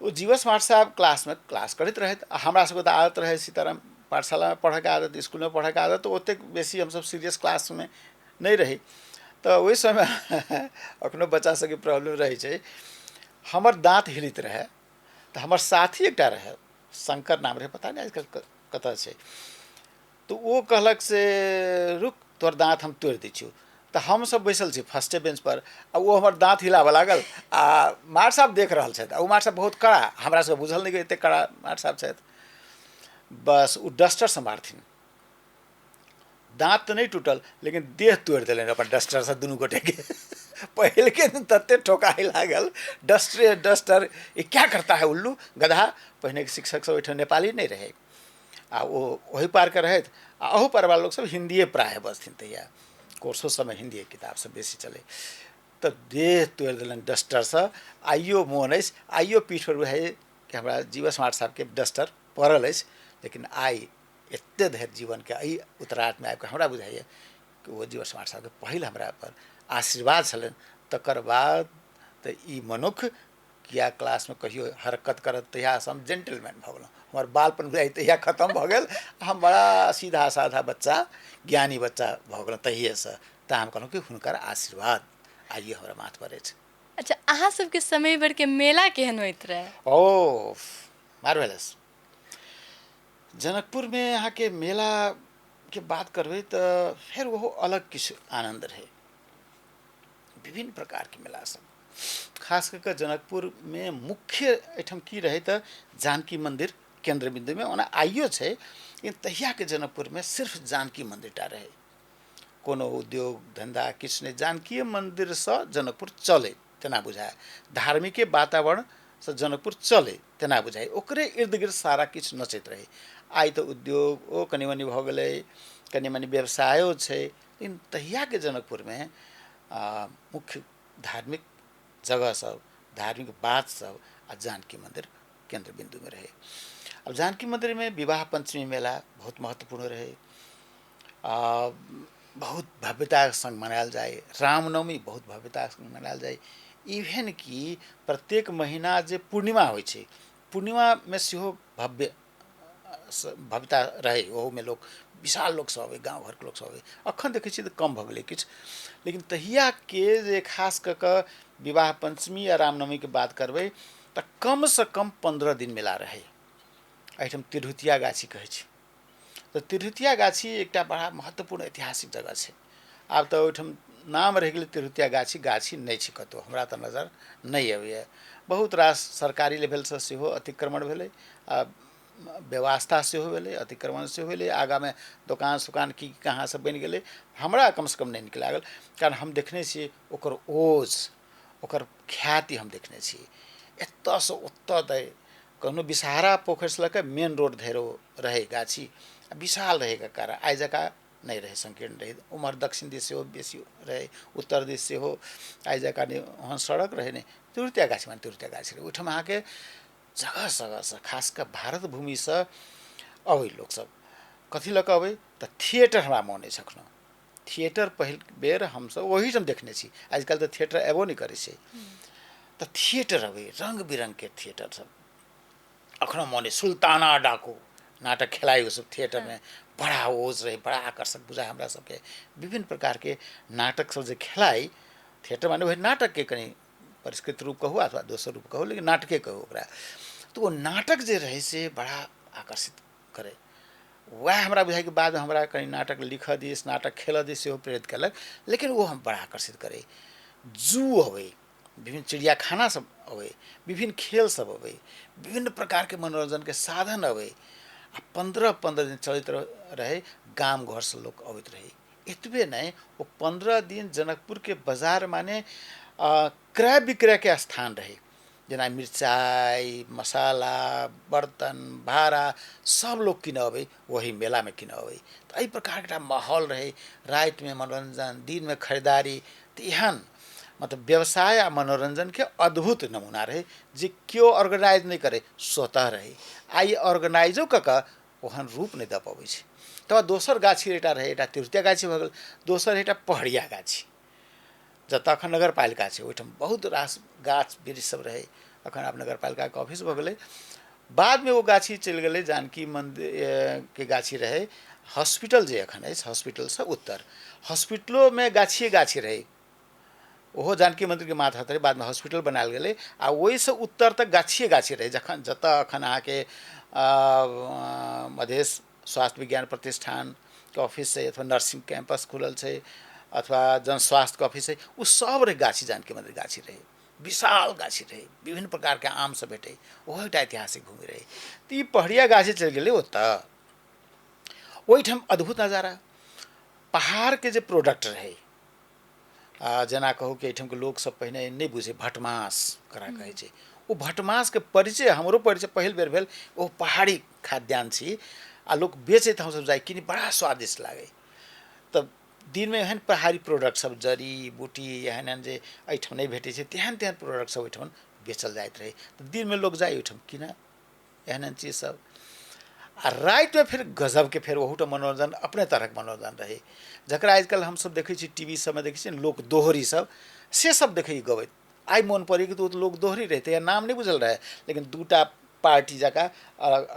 ओ जीवस मास्टर साहब क्लासमे क्लास करैत रहथि, आ हमरा सबके तऽ आदत रहै सीताराम पाठशालामे पढ़ऽके आदत, इसकुलमे पढ़ऽके आदत, तऽ ओतेक बेसी हमसब सीरियस क्लासमे नहि रही। तऽ ओहि समय अखनो बच्चा सबके प्रॉब्लम रहै छै, हमर दाँत हिलैत रहै तऽ हमर साथी एकटा रहै, शंकर नाम रहै, पता नहि आजकल कतऽ छै, तऽ ओ कहलक से रुक तोहर दाँत हम तोड़ि दै छियौ। तऽ हमसब बैसल छी फर्स्टे बेंच पर, आ ओ हमर दाँत हिलाबऽ लागल, आ मार साहब देख रहल छथि, आ ओ मार साहब बहुत कड़ा, हमरा सबके बुझल नहि एतेक कड़ा मार साहब छथि। बस ओ डस्टरसँ मारथिन, दाँत तऽ नहि टूटल लेकिन देह तोड़ि देलनि अपन डस्टरसँ दुनू गोटेके। पहिलके दिन तते ठोकाइ लागल, डस्टरे डस्टर, ई क्या करता है उल्लू गधा। पहिनेके शिक्षक सब ओहिठाम नेपाली नहि रहै, आ ओ ओहि पारके रहथि, आ अहू पारवला लोकसब हिन्दिए प्रायः बजथिन, तहिया कोर्सो सबमे हिन्दिए किताब सब बेसी चलै। तऽ देह तोड़ि देलनि डस्टरसँ। आइयो मोन अछि, आइयो पीठपर बुझाइए कि हमरा जीवस मास्टर साहबके डस्टर पड़ल अछि, लेकिन आइ एते धरि जीवनके एहि उत्तरार्धमे आबिकऽ हमरा बुझाइए कि ओ जीवस मास्टर साहबके पहिल हमरा पर आशीर्वाद छलनि। तकर बाद तऽ ई मनुख किया क्लासमे कहियो हरकत करत तहियासँ हम जेंटलमैन भऽ गेलहुँ, हमर बालपन बुझाइ तहिया खतम भऽ गेल, हम बड़ा सीधा साधा बच्चा, ज्ञानी बच्चा भऽ गेलहुँ तहिएसँ। तऽ हम कहलहुँ कि हुनकर आशीर्वाद आइयो हमरा माथ पर अछि। अच्छा, अहाँ सबके समय भरके मेला केहन होइत रहै? ओ मार्वेलस। जनकपुरमे अहाँके मेलाके बात करबै तऽ फेर ओहो अलग किछु आनन्द रहै, विभिन्न प्रकारके मेला सब, खास कऽ कऽ जनकपुरमे मुख्य एहिठाम की रहै तऽ जानकी मन्दिर केन्द्र बिन्दुमे, ओना आइयो छै लेकिन तहियाके जनकपुरमे सिर्फ जानकी मन्दिरटा रहै, कोनो उद्योग धन्धा किछु नहि, जानकीए मन्दिरसँ जनकपुर चलै तेना बुझाय, धार्मिके वातावरणसँ जनकपुर चलै तेना बुझाय, ओकरे इर्द गिर्द सारा किछु नचैत रहै। आइ तऽ उद्योग ओ कनि मनि भऽ गेलै, कनि मनि व्यवसायो छै, लेकिन तहियाके जनकपुरमे मुख्य धार्मिक जगह सब धार्मिक बात सब आ जानकी मंदिर केंद्र बिंदु में रहे। अब जानकी मंदिर में विवाह पंचमी मेला बहुत महत्वपूर्ण रहे, बहुत भव्यताके संग मनायल जाय, रामनवमी बहुत भव्यताके संग मनायल जाय। इवेन कि प्रत्येक महीना जे पूर्णिमा होइ छै, पूर्णिमामे सेहो भव्य भव्यता रहै, ओहूमे लोक विशाल लोक सब अबै, गाँव घरके लोक सब अबै। अखन देखै छियै तऽ कम भऽ गेलै किछु, लेकिन तहियाके जे खास कऽ कऽ विवाह पंचमी आ रामनवमीके बात करबै तऽ कमसँ कम 15 दिन मेला रहै। एहिठाम तिरहुतिया गाछी कहै छै, तऽ तिरहुतिया गाछी एकटा बड़ा महत्वपूर्ण ऐतिहासिक जगह छै। आब तऽ ओहिठाम नाम रहि गेलै तिरहुतिया गाछी, गाछी नहि छै कतहु, हमरा तऽ नजर नहि अबैए। बहुत रास सरकारी लेवलसँ सेहो अतिक्रमण भेलै आ व्यवस्था सेहो भेलै, अतिक्रमण सेहो भेलै, आगाँमे दोकान सोकान की कहाँ सब बनि गेलै। हमरा कमसँ कम नहि नीक लागल, कारण हम देखने छियै ओकर ओज, ओकर ख्याति हम देखने छियै। एतऽसँ ओतऽ धरि कहनो विषहारा पोखरिसँ लऽ कऽ मेन रोड धरि ओ रहै गाछी, आ विशाल रहै कारण आइ जकाँ नहि रहै, संकीर्ण रहै। उम्हर दक्षिण दिस सेहो बेसी रहै, उत्तर दिस सेहो आइ जकाँ नहि ओहन सड़क रहै नहि। तिरहुतिया गाछी माने तिरहुतिया गाछी रहै। ओहिठाम अहाँके जगह जगहसँ खास कऽ भारत भूमिसँ अबै लोकसब। कथी लऽ कऽ अबै तऽ थिएटर, हमरा मोन अछि एखनो थिएटर पहिल बेर हमसब ओहिठाम देखने छी। आजकल तऽ थिएटर अयबो नहि करै छै, तऽ थिएटर अबै, रङ्ग बिरङ्गके थिएटर सब एखनो मोन अछि। सुल्ताना डाकू नाटक खेलाइ ओसब थिएटरमे बड़ा ओज रहै, बड़ा आकर्षक बुझाइ हमरा सबके। विभिन्न प्रकारके नाटक सब जे खेलाइ थिएटर माने वही नाटकके कनि परिष्कृत रूप कहू अथवा दोसर रूप कहू, लेकिन नाटके कहू ओकरा। तऽ ओ नाटक जे रहै से बड़ा आकर्षित करै। वएह हमरा बुझाइ कि बादमे हमरा कनि नाटक लिखऽ दिस, नाटक खेलऽ दिस सेहो प्रेरित केलक, लेकिन ओ हम बड़ा आकर्षित करै। जू अबै, विभिन्न चिड़ियाखाना सब अबै, विभिन्न खेल सब अबै, विभिन्न प्रकारके मनोरञ्जनके साधन अबै आ 15-15 दिन चलैत रहै। गाम घरसँ लोक अबैत रहै। एतबे नहि, ओ 15 दिन जनकपुरके बाजार माने क्रय विक्रयके स्थान रहै। जेना मिरचाइ, मसाला, बर्तन भाड़ा सब लोक कीनऽ अबै, ओही मेलामे कीनऽ अबै। तऽ एहि प्रकारके एकटा माहौल रहै। रातिमे मनोरञ्जन, दिनमे खरीदारी, तऽ एहन मतलब व्यवसाय आ मनोरञ्जनके अद्भुत नमूना रहै जे केओ ऑर्गेनाइज नहि करै, स्वतः रहै। आइ ऑर्गेनाइजो कऽ कऽ ओहन रूप नहि दऽ पबै छै। तकर दोसर गाछी एकटा रहै, एकटा तिरहुतिया गाछी भऽ गेल, दोसर एकटा पहड़िया गाछी, जतऽ अखन नगरपालिका छै। ओहिठाम बहुत रास गाछ वृक्ष सब रहै, अखन आब नगरपालिकाके ऑफिस भऽ गेलै। बादमे ओ गाछी चलि गेलै जानकी मन्दिर के गाछी रहै, हॉस्पिटल जे एखन अछि हॉस्पिटलसँ उत्तर, हॉस्पिटलोमे गाछिए गाछी रहै, ओहो जानकी मन्दिरके मातहत रहै। बादमे हॉस्पिटल बनायल गेलै आ ओहिसँ उत्तर तक गाछिए गाछी रहै। जखन जतऽ अखन अहाँके मधेश स्वास्थ्य विज्ञान प्रतिष्ठानके ऑफिस छै अथवा नर्सिंग कैंपस खुलल छै अथवा जन स्वास्थ्यके ऑफिस छै, ओ सब रहै गाछी, जानकी मन्दिर गाछी रहै, विशाल गाछी रहै, विभिन्न प्रकारके आम सब भेटै, ओहो एकटा ऐतिहासिक भूमि रहै। तऽ ई पहड़िया गाछी चलि गेलै ओतऽ। ओहिठाम अद्भुत नजारा, पहाड़के जे प्रोडक्ट रहै, जेना कहू कि एहिठामके लोकसब पहिने नहि बुझै भटमास ककरा कहै छै, ओ भटमासके परिचय हमरो परिचय पहिल बेर भेल। ओ पहाड़ी खाद्यान्न छी आ लोक बेचै तऽ हमसब जाइ किनी, बड़ा स्वादिष्ट लागै। तऽ दिनमे एहन पहाड़ी प्रोडक्ट सब, जड़ी बूटी एहन एहन जे एहिठाम नहि भेटै छै, तेहन तेहन प्रोडक्ट सब ओहिठाम बेचल जाइत रहै। तऽ दिनमे लोक जाइ ओहिठाम किनऽ एहन एहन चीज सब। आ रातिमे फेर गजबके फेर ओहूठाम मनोरञ्जन, अपने तरहक मनोरञ्जन रहै, जकरा आजकल हमसब देखै छी टी वी सबमे देखै छियै लोक दोहरी सब, से सब देखै गबैत। आइ मोन पड़ै कि ओ लोक दोहरी रहै, तहिया नाम नहि बुझल रहै, लेकिन दूटा पार्टी जकाँ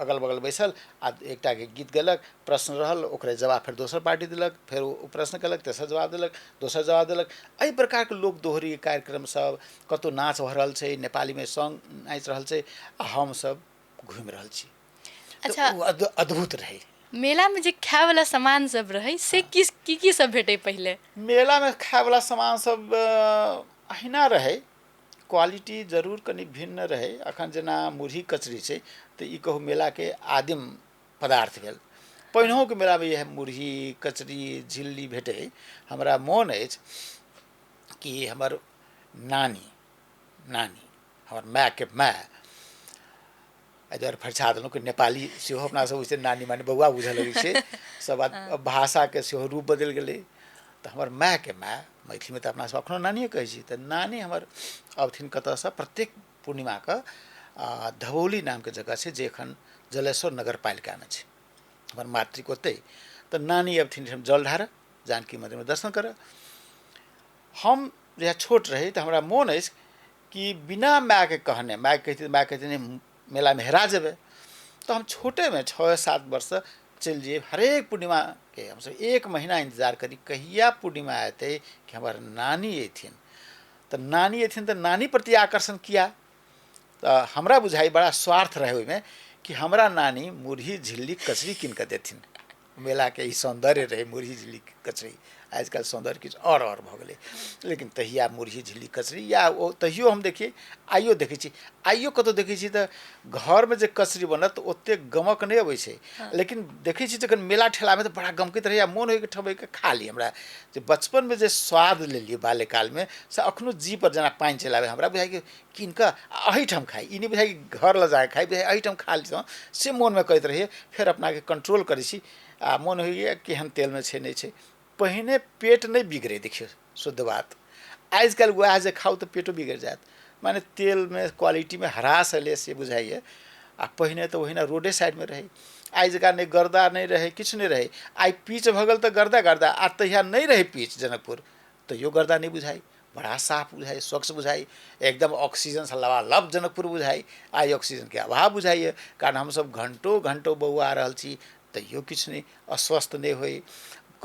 अगल बगल बैसल आ एकटाके गीत गेलक, प्रश्न रहल, ओकरे जवाब फेर दोसर पार्टी देलक, फेर ओ प्रश्न केलक, तेसर जवाब देलक, दोसर जवाब देलक। एहि प्रकारके लोक दोहरी कार्यक्रम सब, कतहु नाच भऽ रहल छै, नेपालीमे सॉन्ग नाचि रहल छै आ हमसब घुमि रहल छी। अच्छा, ओ अद्भुत रहै। मेलामे जे खायवला सामान सब रहै से की की की सब भेटै पहिले? मेलामे खायवला सामान सब अहिना रहै, क्वालिटी जरूर कनि भिन्न रहै। अखन जेना मुरही कचरी छै तऽ ई कहू मेलाके आदिम पदार्थ भेल। पहिनहुके मेलामे इएह मुरही कचरी झिल्ली भेटै। हमरा मोन अछि कि हमर नानी, नानी हमर मायके माय, एहि दुआरे फरिछा देलहुँ कि नेपाली सेहो अपना सब बुझै नानी माने बौआ बुझऽ लगै छै, सब बात भाषाके सेहो रूप बदलि गेलै। तऽ हमर मायके माय, मैथिलीमे तऽ अपना सब एखनो नानिए कहै छी, तऽ नानी हमर अबथिन कतऽसँ, प्रत्येक पूर्णिमाके धबौली नामके जगह छै जे एखन जलेश्वर नगरपालिकामे छै, हमर मातृक ओतै। तऽ नानी अबथिन जल ढारऽ, जानकी मन्दिरमे दर्शन करऽ। हम जहिया छोट रही तऽ हमरा मोन अछि कि बिना मायके कहने, माय कहथिन, माय कहथिन मेलामे हेरा जेबै, तऽ हम छोटेमे 6-7 वर्ष चलि जइए हरेक पूर्णिमाके। हमसब 1 महीना इंतजार करी कहिया पूर्णिमा एतै कि हमर नानी अयथिन। तऽ नानी अयथिन तऽ नानी प्रति आकर्षण किया, तऽ हमरा बुझाइ बड़ा स्वार्थ रहै ओहिमे कि हमरा नानी मुरही झिल्ली कचरी कीन कऽ देथिन। मेलाके ई सौन्दर्य रहै मुरही झिल्ली कचरी। आजकल सौन्दर्य किछु आओर भऽ गेलै, लेकिन तहिया मुरही झिल्ली कचरी या ओ तहियो हम देखियै, आइयो देखै छी, आइयो कतहु देखै छी तऽ घरमे जे कचरी बनत ओतेक गमक नहि अबै छै, लेकिन देखै छी जखन मेला ठेलामे तऽ बड़ा गमकैत रहैए, मोन होइके ठबैके खा ली। हमरा जे बचपनमे जे स्वाद लेलियै बाल्यकालमे से एखनो जीपर जेना पानि चलि आबै, हमरा बुझाइ कि कीन कऽ एहिठाम खाइ, ई नहि बुझाइ कि घर लऽ जाकऽ खाइ, बुझाइ एहिठाम खा लितहुँ, से मोनमे कहैत रहैए। फेर अपनाके कंट्रोल करै छी आ मोन होइए केहन तेलमे छै नहि छै। पहिने पेट नहि बिगड़े, देखियौ शुद्ध बात, आजकल वएह जे खाउ तऽ पेटो बिगड़ि जायत, माने तेलमे क्वालिटीमे ह्रास एलै से बुझाइए। आ पहिने तऽ ओहिना रोडे साइडमे रहै, आइ जकाँ नहि गर्दा नहि रहै, किछु नहि रहै। आइ पीच भऽ गेल तऽ गर्दा गर्दा, आ तहिया नहि रहै पीच जनकपुर, तैयो गर्दा नहि बुझाइ, बड़ा साफ बुझाइ, स्वच्छ बुझाइ, एकदम ऑक्सीजनसँ लबालब जनकपुर बुझाइ। आइ ऑक्सीजनके अभाव बुझाइए, कारण हमसब घण्टो घण्टो बौआ रहल छी तैयो किछु नहि, अस्वस्थ नहि होइ,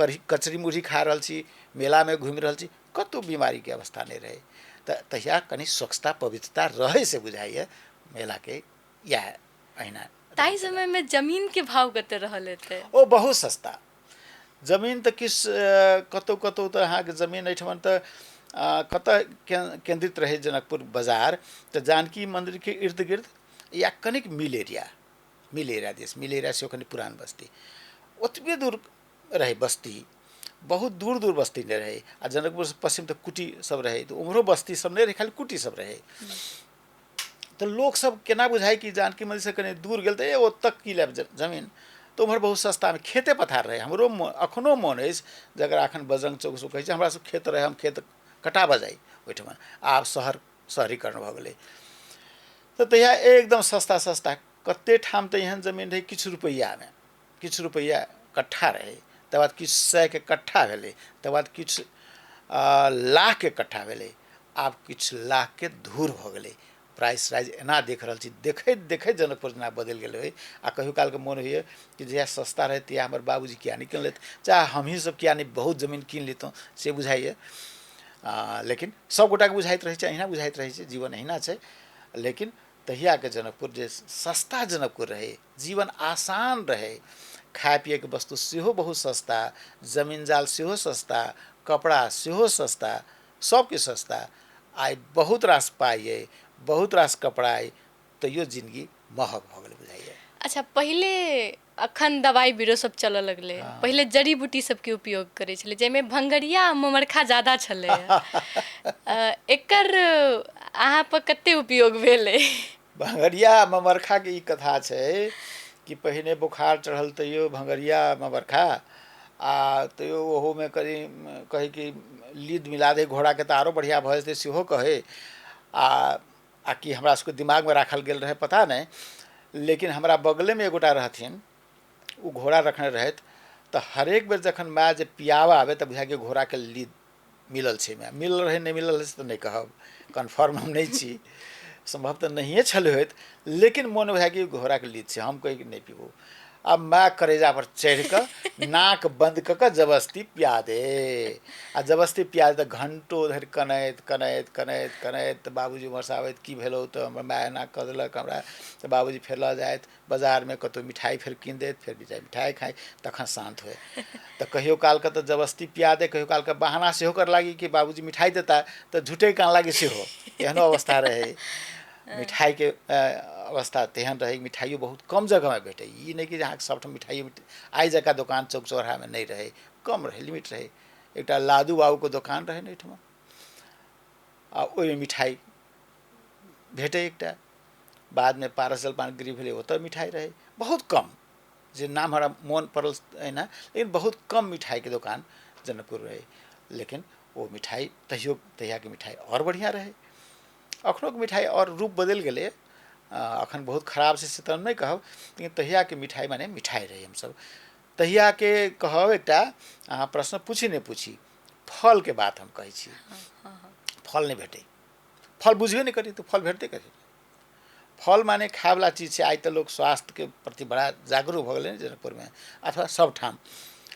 कचरी मुरही खा रहल छी, मेलामे घुमि रहल छी, कतहु बीमारीके अवस्था नहि रहै। तऽ तहिया कनि स्वच्छता पवित्रता रहै से बुझाइए मेलाके इएह अहिना। ताहि समयमे जमीनके भाव कते रहल हेतै? ओ बहुत सस्ता जमीन तऽ किछु कतहु कतहु तऽ अहाँके जमीन एहिठमन तऽ कतऽ केन्द्रित रहै जनकपुर बाजार, तऽ जानकी मन्दिरके इर्द गिर्द या कनिक मिल एरिया, मिल एरिया दिस, मिल एरिया सेहो कनि पुरान बस्ती, ओतबे दूर रहै बस्ती, बहुत दूर दूर बस्ती नहि रहै। आ जनकपुरसँ पश्चिम तऽ कुटी सब रहै, तऽ उम्हरो बस्ती सब नहि रहै, खाली कुटी सब रहै। तऽ लोकसब केना बुझाइ कि जानकी मन्दिरसँ कनि दूर गेल तऽ ओतऽ की लेब जमीन, तऽ उम्हर बहुत सस्तामे खेते पथार रहै। हमरो एखनो मोन अछि जकरा एखन बजरंग चौक सब कहै छै, हमरा सब खेत रहै, हम खेत कटाबऽ जाइ ओहिठमा। आब शहरीकरण भऽ गेलै, तऽ तहिया एकदम सस्ता सस्ता, कते ठाम तऽ एहन जमीन रहै किछु रुपैआमे, किछु रुपैआ कट्ठा रहै, तकर बाद किछु सएके कट्ठा भेलै, तकर बाद किछु लाखके कट्ठा भेलै, आब किछु लाखके धूर भऽ गेलै। प्राइस राइज एना देख रहल छी, देखैत देखैत जनकपुर जेना बदलि गेल होइ। आ कहियो कालके मोन होइए कि जहिया सस्ता रहै तहिया हमर बाबूजी किया नहि कीन लेत, चाहे हमहीँ सब किया नहि बहुत जमीन कीन लितहुँ, से बुझाइए। लेकिन सब गोटाके बुझाइत रहै छै, अहिना बुझाइत रहै छै, जीवन अहिना छै। लेकिन तहियाके जनकपुर जे सस्ता जनकपुर रहै, जीवन आसान रहै, खाय पियैके वस्तु सेहो बहुत सस्ता, जमीन जाल सेहो सस्ता, कपड़ा सेहो सस्ता, सबकिछु सस्ता। आइ बहुत रास पाइ अइ, बहुत रास कपड़ा अइ, तैयो जिनगी महग भऽ गेल बुझाइए। अच्छा, पहिले अखन दवाइ बीरो सब चलऽ लगलै, पहिले जड़ी बूटी सबके उपयोग करै छलै, जाहिमे भंगरिया आ ममरखा ज्यादा छलै। एकर अहाँ पर कते उपयोग भेलै? भंगरिया ममरखाके ई कथा छै कि पहिने बोखार चढ़ल तैयो भंगरिया ममरखा, आ तैयो ओहोमे कनि कहै कि लीद मिला दे घोड़ाके तऽ आरो बढ़िआँ भऽ जेतै, सेहो कहै। आ कि हमरा सबके दिमागमे राखल गेल रहै पता नहि, लेकिन हमरा बगलेमे एगोटा रहथिन, ओ घोड़ा रखने रहथि, तऽ हरेक बेर जखन माय जे पियाबऽ आबै तऽ बुझाइ कि घोड़ाके लीद मिलल छै। माय मिलल रहै नहि मिलल रहै से तऽ नहि कहब, कन्फर्म हम नहि छी, सम्भव तऽ नहिए छलै होइत, लेकिन मोन बुझाइ कि घोड़ाके लीद छै। हम कही कि नहि पीबू, आब माय करेजा पर चढ़ि कऽ नाक बंद कऽ कऽ जबरदस्ती पिया दे, आ जबरदस्ती पिया दे तऽ घंटो धरि कनैत कनैत कनैत कनैत, तऽ बाबूजी उम्हरसँ आबैत की भेलौ, तऽ हमर माय एना कऽ देलक हमरा, तऽ बाबूजी फेर लऽ जाइत बाजारमे कतहु मिठाइ फेर कीन दैत, फेर मिठाइ खाइ, तखन शान्त होइ। तऽ कहियो कालके तऽ जबरदस्ती पिया दे, कहियो कालके बहाना सेहो कर लागी कि बाबूजी मिठाइ देता, तऽ झूठे कान लागी सेहो, एहनो अवस्था रहै। मिठाइके अवस्था तेहन रहै, मिठाइयो बहुत कम जगहमे भेटै, ई नहि कि जे अहाँके सबठाम मिठाइयो आइ जकाँ दोकान चौक चौराहामे नहि रहै, कम रहै, लिमिट रहै। एकटा लादू बाबूके दोकान रहै ने एहिठमा, आ ओहिमे मिठाइ भेटै एकटा। बादमे पारस जलपान गृह भेलै, ओतऽ मिठाइ रहै बहुत कम, जे नाम हमरा मोन पड़ल एहिना, लेकिन बहुत कम मिठाइके दोकान जनकपुर रहै। लेकिन ओ मिठाइ तहियो तहियाके मिठाइ आओर बढ़िआँ रहै। अखनोके मिठाइ आओर रूप बदलि गेलै, अखन बहुत खराब छै से तऽ नहि कहब, लेकिन तहियाके मिठाइ माने मिठाइ रहै। हमसब तहियाके कहब एकटा अहाँ प्रश्न पूछी नहि पूछी, फलके बात हम कहै छी। फल नहि भेटै, फल बुझबे नहि करी तऽ फल भेटतै कथी? फल माने खायवला चीज छै। आइ तऽ लोक स्वास्थ्यके प्रति बड़ा जागरूक भऽ गेलै ने जनकपुरमे अथवा सब ठाम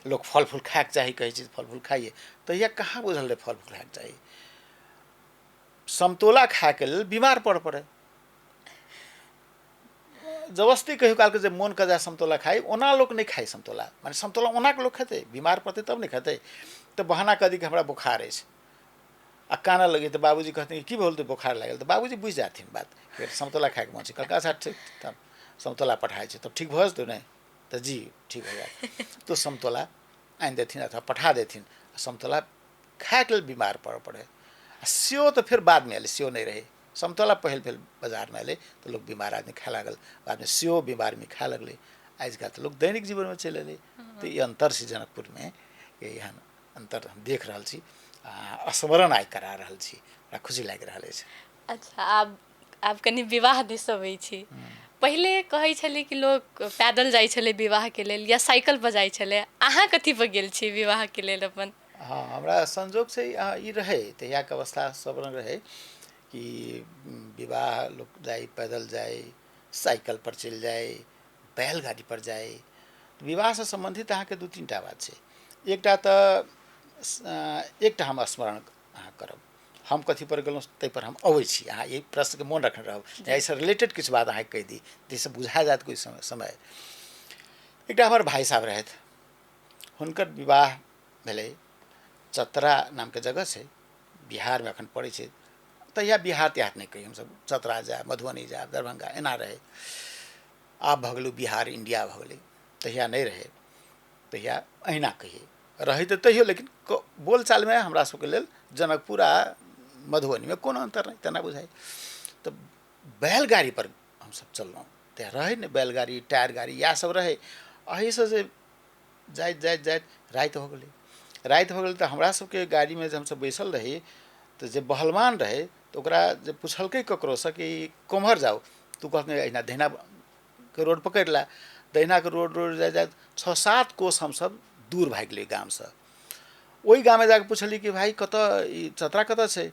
लोक फल फूल खायके चाही कहै छै, फल फूल खाइए। तहिया कहाँ बुझल रहै फल फूल खायके चाही? समतोला खायके लेल बीमार पड़ पड़े जबरदस्ती कहियो कालके जे मोन कऽ जाय समतोला खाइ, ओना लोक नहि खाइ समतोला, माने समतोला ओना के लोक खेतै? बीमार पड़तै तब नहि खेतै। तऽ बहाना कऽ दी कि हमरा बोखार अछि आ कानऽ लगी तऽ बाबूजी कहथिन की भेल? तऽ बोखार लागल। तऽ बाबूजी बुझि जाथिन बात कि समतोला खायके मोन छै। कहलकै अच्छा ठीक, तब समतोला पठाइ छै तब ठीक भऽ जेतौ ने? तऽ जी ठीक भऽ जायत। तऽ समतोला आनि देथिन अथवा पठा देथिन। समतोला खायके लेल बीमार पड़ऽ पड़ै। आ सेहो तऽ फेर बादमे एलै, सेहो नहि रहै। समतोला पहिल भेल बाजारमे एलै तऽ लोक बीमार आदमी खाय लागल, बादमे सेहो बीमारमे खाय लगलै। आजकल तऽ लोक दैनिक जीवनमे चलि एलै। तऽ ई अन्तर छै जनकपुरमे, एहन अन्तर हम देख रहल छी आ स्मरण आइ करा रहल छी, बड़ा खुशी लागि रहल अछि। अच्छा, आब कनि विवाह दिस अबै छी। पहिले कहै छलै कि लोक पैदल जाइ छलै विवाहके लेल या साइकिल पर जाइ छलै, अहाँ कथी पर गेल छी विवाहके लेल अपन? हँ, हमरा संजोग से ई रहै, तहियाके अवस्था सब रङ्ग रहै कि विवाह लोक जाइ, पैदल जाइ, साइकिल पर चलि जाइ, बैलगाड़ी पर जाइ। विवाहसँ सम्बन्धित अहाँके दू तीन टा बात छै। एकटा तऽ एकटा हम स्मरण अहाँ करब, हम कथी पर गेलहुँ ताहिपर हम अबै छी, अहाँ एहि प्रश्नके मोन रखने रहब, एहिसँ रिलेटेड किछु बात अहाँके कहि दी जाहिसँ बुझा जायत कोइ समय। एकटा हमर भाइ साहब रहथि, हुनकर विवाह भेलै चतरा नामके जगह छै बिहारमे अखन पड़ै छै, तहिया बिहार तिहार नहि कही हमसब, चतरा जायब, मधुबनी जायब, दरभंगा एना रहै। आब भऽ गेलै बिहार इंडिया भऽ गेलै, तहिया नहि रहै, तहिया अहिना कहियै रहै तऽ तहियो, लेकिन बोलचालमे हमरा सबके लेल जनकपुर आ मधुबनीमे कोनो अन्तर नहि तेना बुझाइ। तऽ बैलगाड़ी पर हमसब चललहुँ, तऽ रहै ने बैलगाड़ी टायर गाड़ी इएह सब रहै। एहिसँ जे जाइत जाइत जाइत राति हो गेलै, राति हो गेलै तऽ हमरा सबके गाड़ीमे जे हमसब बैसल रही तऽ जे बहलमान रहै तऽ ओकरा जे पुछलकै ककरोसँ कि कोम्हर जाउ, तऽ ओ कहलकै एहिना दहिनाके रोड पकड़ि लै। दहिनाके रोड रोड जाइत जाइत 6-7 कोस हमसब दूर भागि गेलियै गामसँ। ओहि गाममे जाकऽ पुछलियै कि भाइ कतऽ ई चतरा कतऽ छै?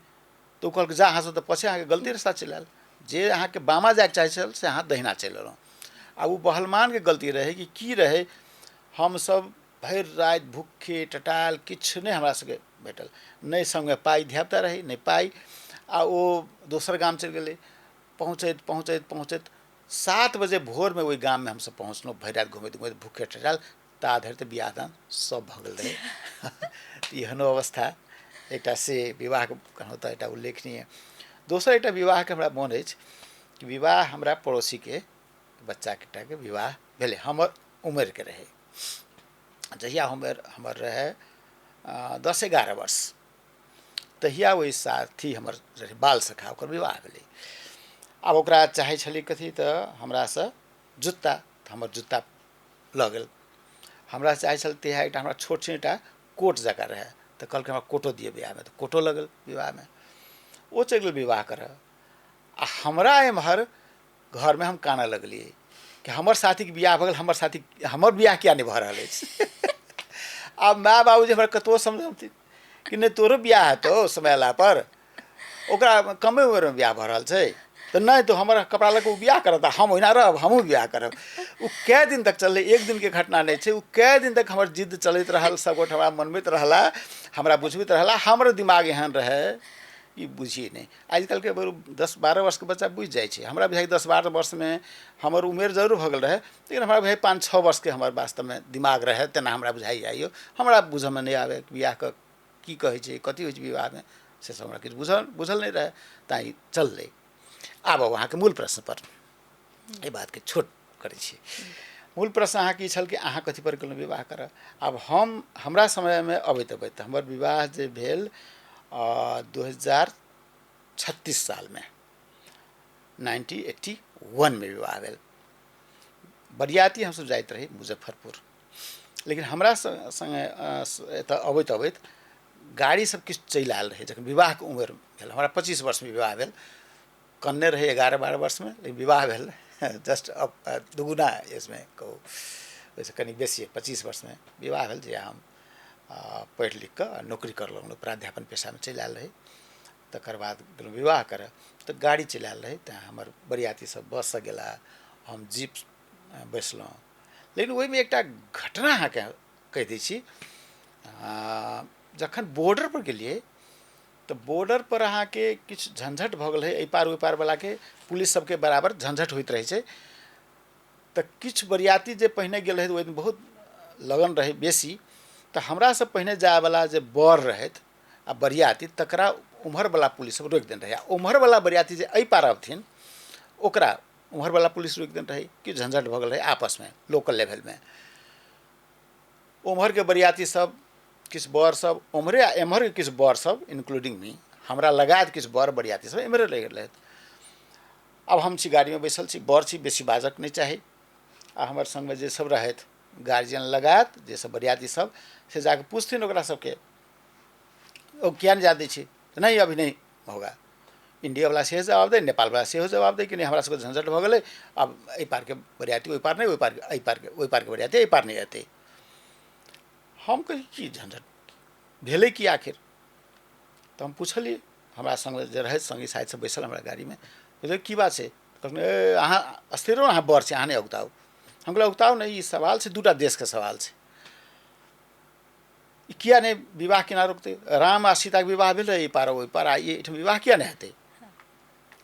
तऽ ओ कहलकै जा अहाँ सब तऽ पछे अहाँके गलती रास्ता चलि आयल, जे अहाँके बामा जाइके चाहै छल से अहाँ दहिना चलि एलहुँ। आ ओ बहलमानके गलती रहै कि की रहै, हमसब भरि राति भूखे टटायल किछु नहि हमरा सबके भेटल, नहि सङ्गे पाइ धियापुता रहै नहि पाइ, आ ओ दोसर गाम चलि गेलै। पहुँचैत पहुँचैत पहुँचैत 7 बजे भोरमे ओहि गाममे हमसब पहुँचलहुँ, भरि राति घुमैत घुमैत भूखे टटायल, ता धरि तऽ बियाह दान सब भऽ गेल रहै। एहनो अवस्था एकटा से विवाहके कहलहुँ तऽ एकटा उल्लेखनीय। दोसर एकटा विवाहके हमरा मोन अछि कि विवाह हमरा पड़ोसीके बच्चाके एकटाके विवाह भेलै, हमर उमरिके रहै, जहिया हमर रहै 10-11 वर्ष, तहिया ओहि साथी हमर रहै बाल सखा, ओकर विवाह भेलै। आब ओकरा चाहै छलै कथी तऽ हमरासँ जुत्ता, तऽ हमर जुत्ता लऽ गेल। हमरा चाहै छल तहिया एकटा हमरा छोट छिन एकटा कोट जकाँ रहै, तऽ कहलकै हमरा कोटो दिअ विवाहमे, तऽ कोटो लऽ गेल विवाहमे। ओ चलि गेल विवाह करऽ, आ हमरा एम्हर घरमे हम कानऽ लगलियै कि हमर साथीके बियाह भऽ गेल, हमर साथी हमर बियाह किया नहि भऽ रहल अछि। आब माय बाबूजी हमरा कतबो समझौथिन कि नहि तोरो बियाह हेतौ समय अयला पर, ओकरा कमे उम्रमे बियाह भऽ रहल छै, तऽ नहि तऽ हमर कपड़ा लऽ कऽ ओ बियाह करत आ हम ओहिना रहब, हमहूँ बियाह करब। ओ कए दिन तक चललै, एक दिनके घटना नहि छै, ओ कए दिन तक हमर जिद्द चलैत रहल, सबगोटे हमरा मनबैत रहला, हमरा बुझबैत रहला। हमर दिमाग एहन रहै ई बुझिए नहि, आजकलके बरू 10-12 वर्षके बच्चा बुझि जाइ छै। हमरा बुझाइ 10-12 वर्षमे हमर उमेर जरूर भऽ गेल रहै, लेकिन हमरा बुझाइ 5-6 वर्षके हमर वास्तवमे दिमाग रहै, तेना हमरा बुझाइ आइयो। हमरा बुझऽमे नहि आबै बियाहके की कहै छै, कथी होइ छै विवाहमे, से सब हमरा किछु बुझल नहि रहै, तैँ ई चललै। आब आउ अहाँके मूल प्रश्नपर, एहि बातके छोट करै छी। मूल प्रश्न अहाँके ई छल कि अहाँ कथी पर गेलहुँ विवाह करऽ। आब हम हमरा समयमे अबैत अबैत हमर विवाह जे भेल 2036 सालमे, 1981 मे विवाह भेल। बरियाती हमसब जाइत रही मुजफ्फरपुर, लेकिन हमरा सङ्गे एतऽ अबैत अबैत गाड़ी सब किछु चलि आयल रहै। जखन विवाहके उम्र भेल, हमरा 25 वर्षमे विवाह भेल, कन्ने रहै 11-12 वर्षमे, लेकिन विवाह भेल जस्ट अब दुगुना एजमे कहू, ओहिसँ कनि बेसी 25 वर्षमे विवाह भेल। जे हम पढ़ि लिख कऽ नौकरी कर लगलहुँ, प्राध्यापन पेशामे चलि आयल रही। तकर बाद गेलहुँ विवाह करऽ तऽ गाड़ी चलि आयल रहै, तेँ हमर बरियाती सब बससँ गेला, हम जीप बैसलहुँ। लेकिन ओहिमे एकटा घटना अहाँके कहि दै छी। जखन बॉर्डर पर गेलियै तऽ बॉर्डर पर अहाँके किछु झंझट भऽ गेल रहै, एहि पार ओहि पार वलाके पुलिस सबके बराबर झंझट होइत रहै छै। तऽ किछु बरियाती जे पहिने गेल रहै ओहि दिन बहुत लगन रहै बेसी, तऽ हमरासँ पहिने जायवला जे बर रहथि आ बरियाती तकरा उम्हरवला पुलिस सब रोकि देने रहै, आ उम्हरवला बरियाती जे एहि पार अबथिन ओकरा उम्हरवला पुलिस रोकि देने रहै। किछु झंझट भऽ गेल रहै आपसमे लोकल लेवलमे। उम्हरके बरियाती सब किछु बर सब उम्हरे आ एम्हरके किछु बर सब इन्क्लूडिंग मी, हमरा लगायत किछु बर बरियाती सब एम्हरे रहि गेल रहथि। आब हम छी गाड़ीमे बैसल छी, बर छी, बेसी बाजक नहि चाही, आ हमर सङ्गमे जे सब रहथि गार्जियन लगायत जे सब बरियाती सब से जाके पुछथिन ओकरा सबके, ओ किया नहि जा दै छी, नहि अभी नहि होगा। इंडियावला सेहो जवाब दै, नेपालवला सेहो जवाब दै कि नहि हमरा सबके झंझट भऽ गेलै, आब एहि पारके बरियाती ओहि पार नहि, ओहि पारके एहि पारके ओहि पारके बरियाती एहि पार नहि एतै। हम कही की झंझट भेलै की आखिर? तऽ हम पुछलियै, हमरा सङ्ग जे रहै सङ्गी साथी सब बैसल हमरा गाड़ीमे, बुझलियै की बात छै? कहलखिन ए अहाँ अस्थिर रहू, अहाँ बड़ छी, अहाँ नहि औगताउ। हम कहलियै औगताउ नहि, ई सवाल छै, दूटा देशके सवाल छै, ई किया नहि विवाह केना रोकतै? राम आ सीताके विवाह भेलै एहि पार ओहि पार, आ एहिठाम विवाह किया नहि हेतै?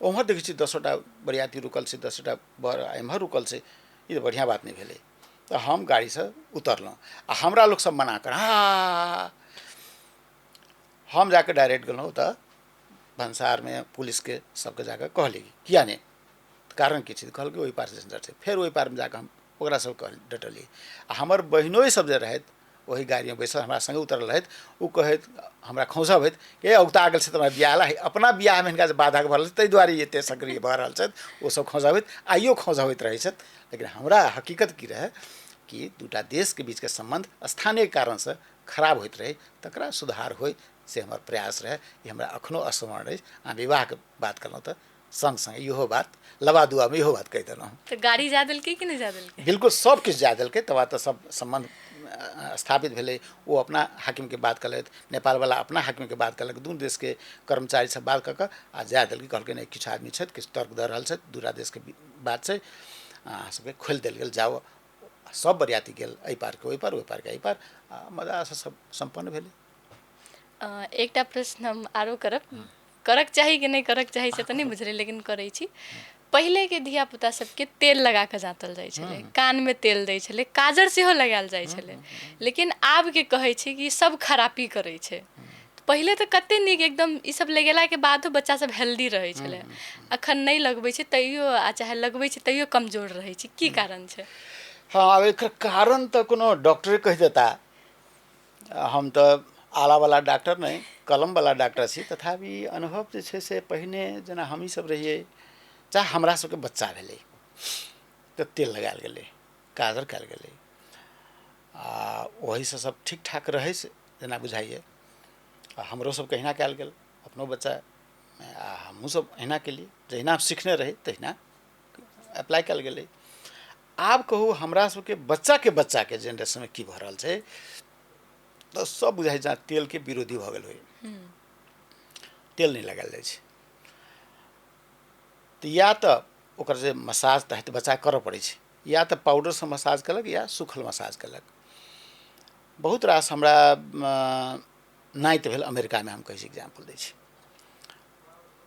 ओम्हर देखै छियै 10टा बरियाती रुकल छै, 10टा बर एम्हर रुकल छै, ई तऽ बढ़िआँ बात नहि भेलै। तऽ हम गाड़ीसँ उतरलहुँ आ हमरा लोक सब मना कर, हा हम जाकऽ डायरेक्ट गेलहुँ तऽ भनसारमे पुलिसके सबके जाकऽ कहलियै किया नहि, कारण की छै? कहलकै ओहि पारसँ झंझट छै। फेर ओहि पारमे जाकऽ हम ओकरा सबके कहलियै, डटलियै। आ हमर बहिनोइ सब जे रहथि ओहि गाड़ीमे बैसल हमरा सङ्गे उतरल रहथि, ओ कहैत हमरा खौंझबैत ए औगता गेल छथि हमरा बियाह लए, अपना बियाहमे हिनका जे बाधक भऽ रहल छै ताहि दुआरे ई एतेक सक्रिय भऽ रहल छथि। ओसब खौंझबैत आइयो खौंझबैत रहै छथि। लेकिन हमरा हकीकत की रहै कि दूटा देशके बीचके सम्बन्ध स्थानीय कारणसँ खराब होइत रहै, तकरा सुधार होइ से हमर प्रयास रहै। ई हमरा एखनो स्मरण अछि। अहाँ विवाहके बात कहलहुँ तऽ सङ्ग सङ्ग इहो बात लबा दुआमे इहो बात कहि देलहुँ। तऽ गाड़ी जा देलकै कि नहि जा देलकै? बिल्कुल सब किछु जा देलकै। तकर बाद तऽ सब सम्बन्ध स्थापित भेलै। ओ अपना हाकिमके बात केलथि, नेपालवला अपना हाकिमके बात केलक, दुनू देशके कर्मचारी सब बात कऽ कऽ आ जा देलकै। कहलकै नहि किछु आदमी छथि, किछु तर्क दऽ रहल छथि, दूटा देशके बात छै, अहाँ सबके खोलि देल गेल, जाउ। सब बरियाती गेल एहि पारके ओहि पार, ओहि पारके एहि पार, आ मजासँ सब सम्पन्न भेलै। एकटा प्रश्न हम आरो करब, करक चाही कि नहि करक चाही से तऽ नहि बुझलियै, लेकिन करै छी। पहिलेके धियापुता सबके तेल लगा कऽ जाँतल जाइ छलै, कानमे तेल दै छलै, काजर सेहो लगायल जाइ छलै, लेकिन आबके कहै छै कि सब खरापी करै छै। पहिले तऽ कते नीक एकदम ई सब लगेलाके बादो बच्चा सब हेल्दी रहै छलै, अखन नहि लगबै छै तैयो, आ चाहे लगबै छै तैयो कमजोर रहै छै, की कारण छै? हँ, आब एकर कारण तऽ कोनो डॉक्टरे कहि देता, हम तऽ आलावला डॉक्टर नहि कलमवला डॉक्टर छी। तथापि अनुभव जे छै से पहिने जेना हमही सब रहियै, चाहे हमरा सबके बच्चा भेलै तऽ तेल लगायल गेलै, काजर कयल गेलै, आ ओहिसँ सब ठीक ठाक रहै से जेना बुझाइए। आ हमरो सबके अहिना कयल गेल, अपनो बच्चा आ हमहूँ सब अहिना केलियै, जहिना सिखने रही तहिना अप्लाइ कयल गेलै। आब कहू हमरा सबके बच्चाके बच्चाके जेनरेशनमे की भऽ रहल छै, तऽ सब बुझाइ छै तेलके विरोधी भऽ गेल होइ, तेल नहि लगायल जाइ छै। तऽ या तऽ ओकर जे मसाज तऽ हेतै बच्चाके करऽ पड़ै छै, या तऽ पाउडरसँ मसाज केलक या सूखल मसाज केलक। बहुत रास हमरा नाति भेल अमेरिकामे, हम कहै छी एग्जाम्पल दै छी,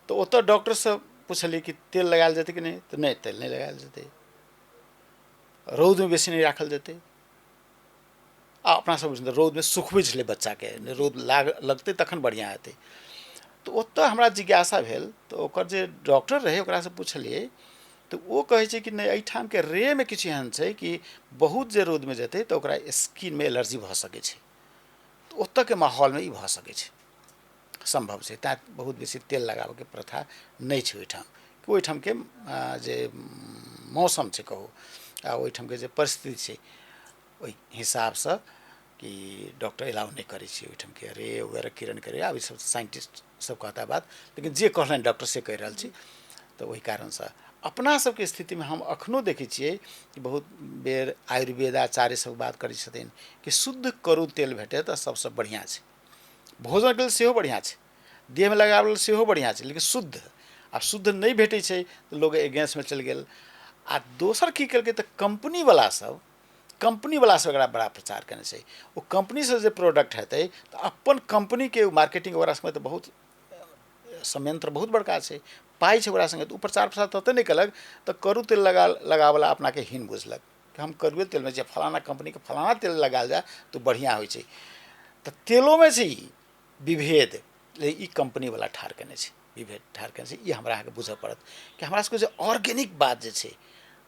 तऽ ओतऽ डॉक्टरसँ पुछलियै कि तेल लगायल जेतै कि नहि, तऽ नहि तेल नहि लगायल जेतै, रौदमे बेसी नहि राखल जेतै। आ अपना सब बुझतै रौदमे सुखबै छलै बच्चाके, रौद लगतै तखन बढ़िआँ हेतै। तऽ ओतऽ हमरा जिज्ञासा भेल, तऽ ओकर जे डॉक्टर रहै ओकरासँ पुछलियै, तऽ ओ कहै छै कि नहि एहिठामके रेमे किछु एहन छै कि बहुत जे रौदमे जेतै तऽ ओकरा स्किनमे एलर्जी भऽ सकै छै, तऽ ओतऽके माहौलमे ई भऽ सकै छै, सम्भव छै, तैँ बहुत बेसी तेल लगाबऽके प्रथा नहि छै ओहिठाम। ओहिठामके जे मौसम छै कहू आ ओहिठामके जे परिस्थिति छै ओहि हिसाबसँ कि डॉक्टर एलाउ नहि करै छै ओहिठामके, अरे वगैरह किरण करे, आब ई सब साइंटिस्ट सब कहता बात, लेकिन जे कहलनि डॉक्टर से कहि रहल छी। तऽ ओहि कारणसँ अपना सबके स्थितिमे हम अखनो देखै छियै कि बहुत बेर आयुर्वेदाचार्य सब बात करै छथिन कि शुद्ध करू तेल भेटै तऽ सबसँ बढ़िआँ छै, भोजनके लेल सेहो बढ़िआँ छै, देहमे लगाबै लेल सेहो बढ़िआँ छै, लेकिन शुद्ध। आब शुद्ध नहि भेटै छै तऽ लोक एगेंस्टमे चलि गेल। आ दोसर की केलकै तऽ कम्पनीवला सब एकरा बड़ा प्रचार केने छै। ओ कम्पनीसँ जे प्रोडक्ट हेतै तऽ अपन कम्पनीके मार्केटिंग ओकरा सङ्गे तऽ बहुत संयंत्र बहुत बड़का छै, पाइ छै ओकरा सङ्गे, तऽ ओ प्रचार प्रसार तते नहि केलक तऽ करू तेल लगाबैवला अपनाके हीन बुझलक कि हम करुए तेलमे जे फलाना कम्पनीके फलाना तेल लगायल जाय तऽ बढ़िआँ होइ छै। तऽ तेलोमे छै ई विभेद, ई कम्पनीवला ठाढ़ केने छै, विभेद ठाढ़ केने छै। ई हमरा अहाँके बुझऽ पड़त कि हमरा सबके जे ऑर्गेनिक बात जे छै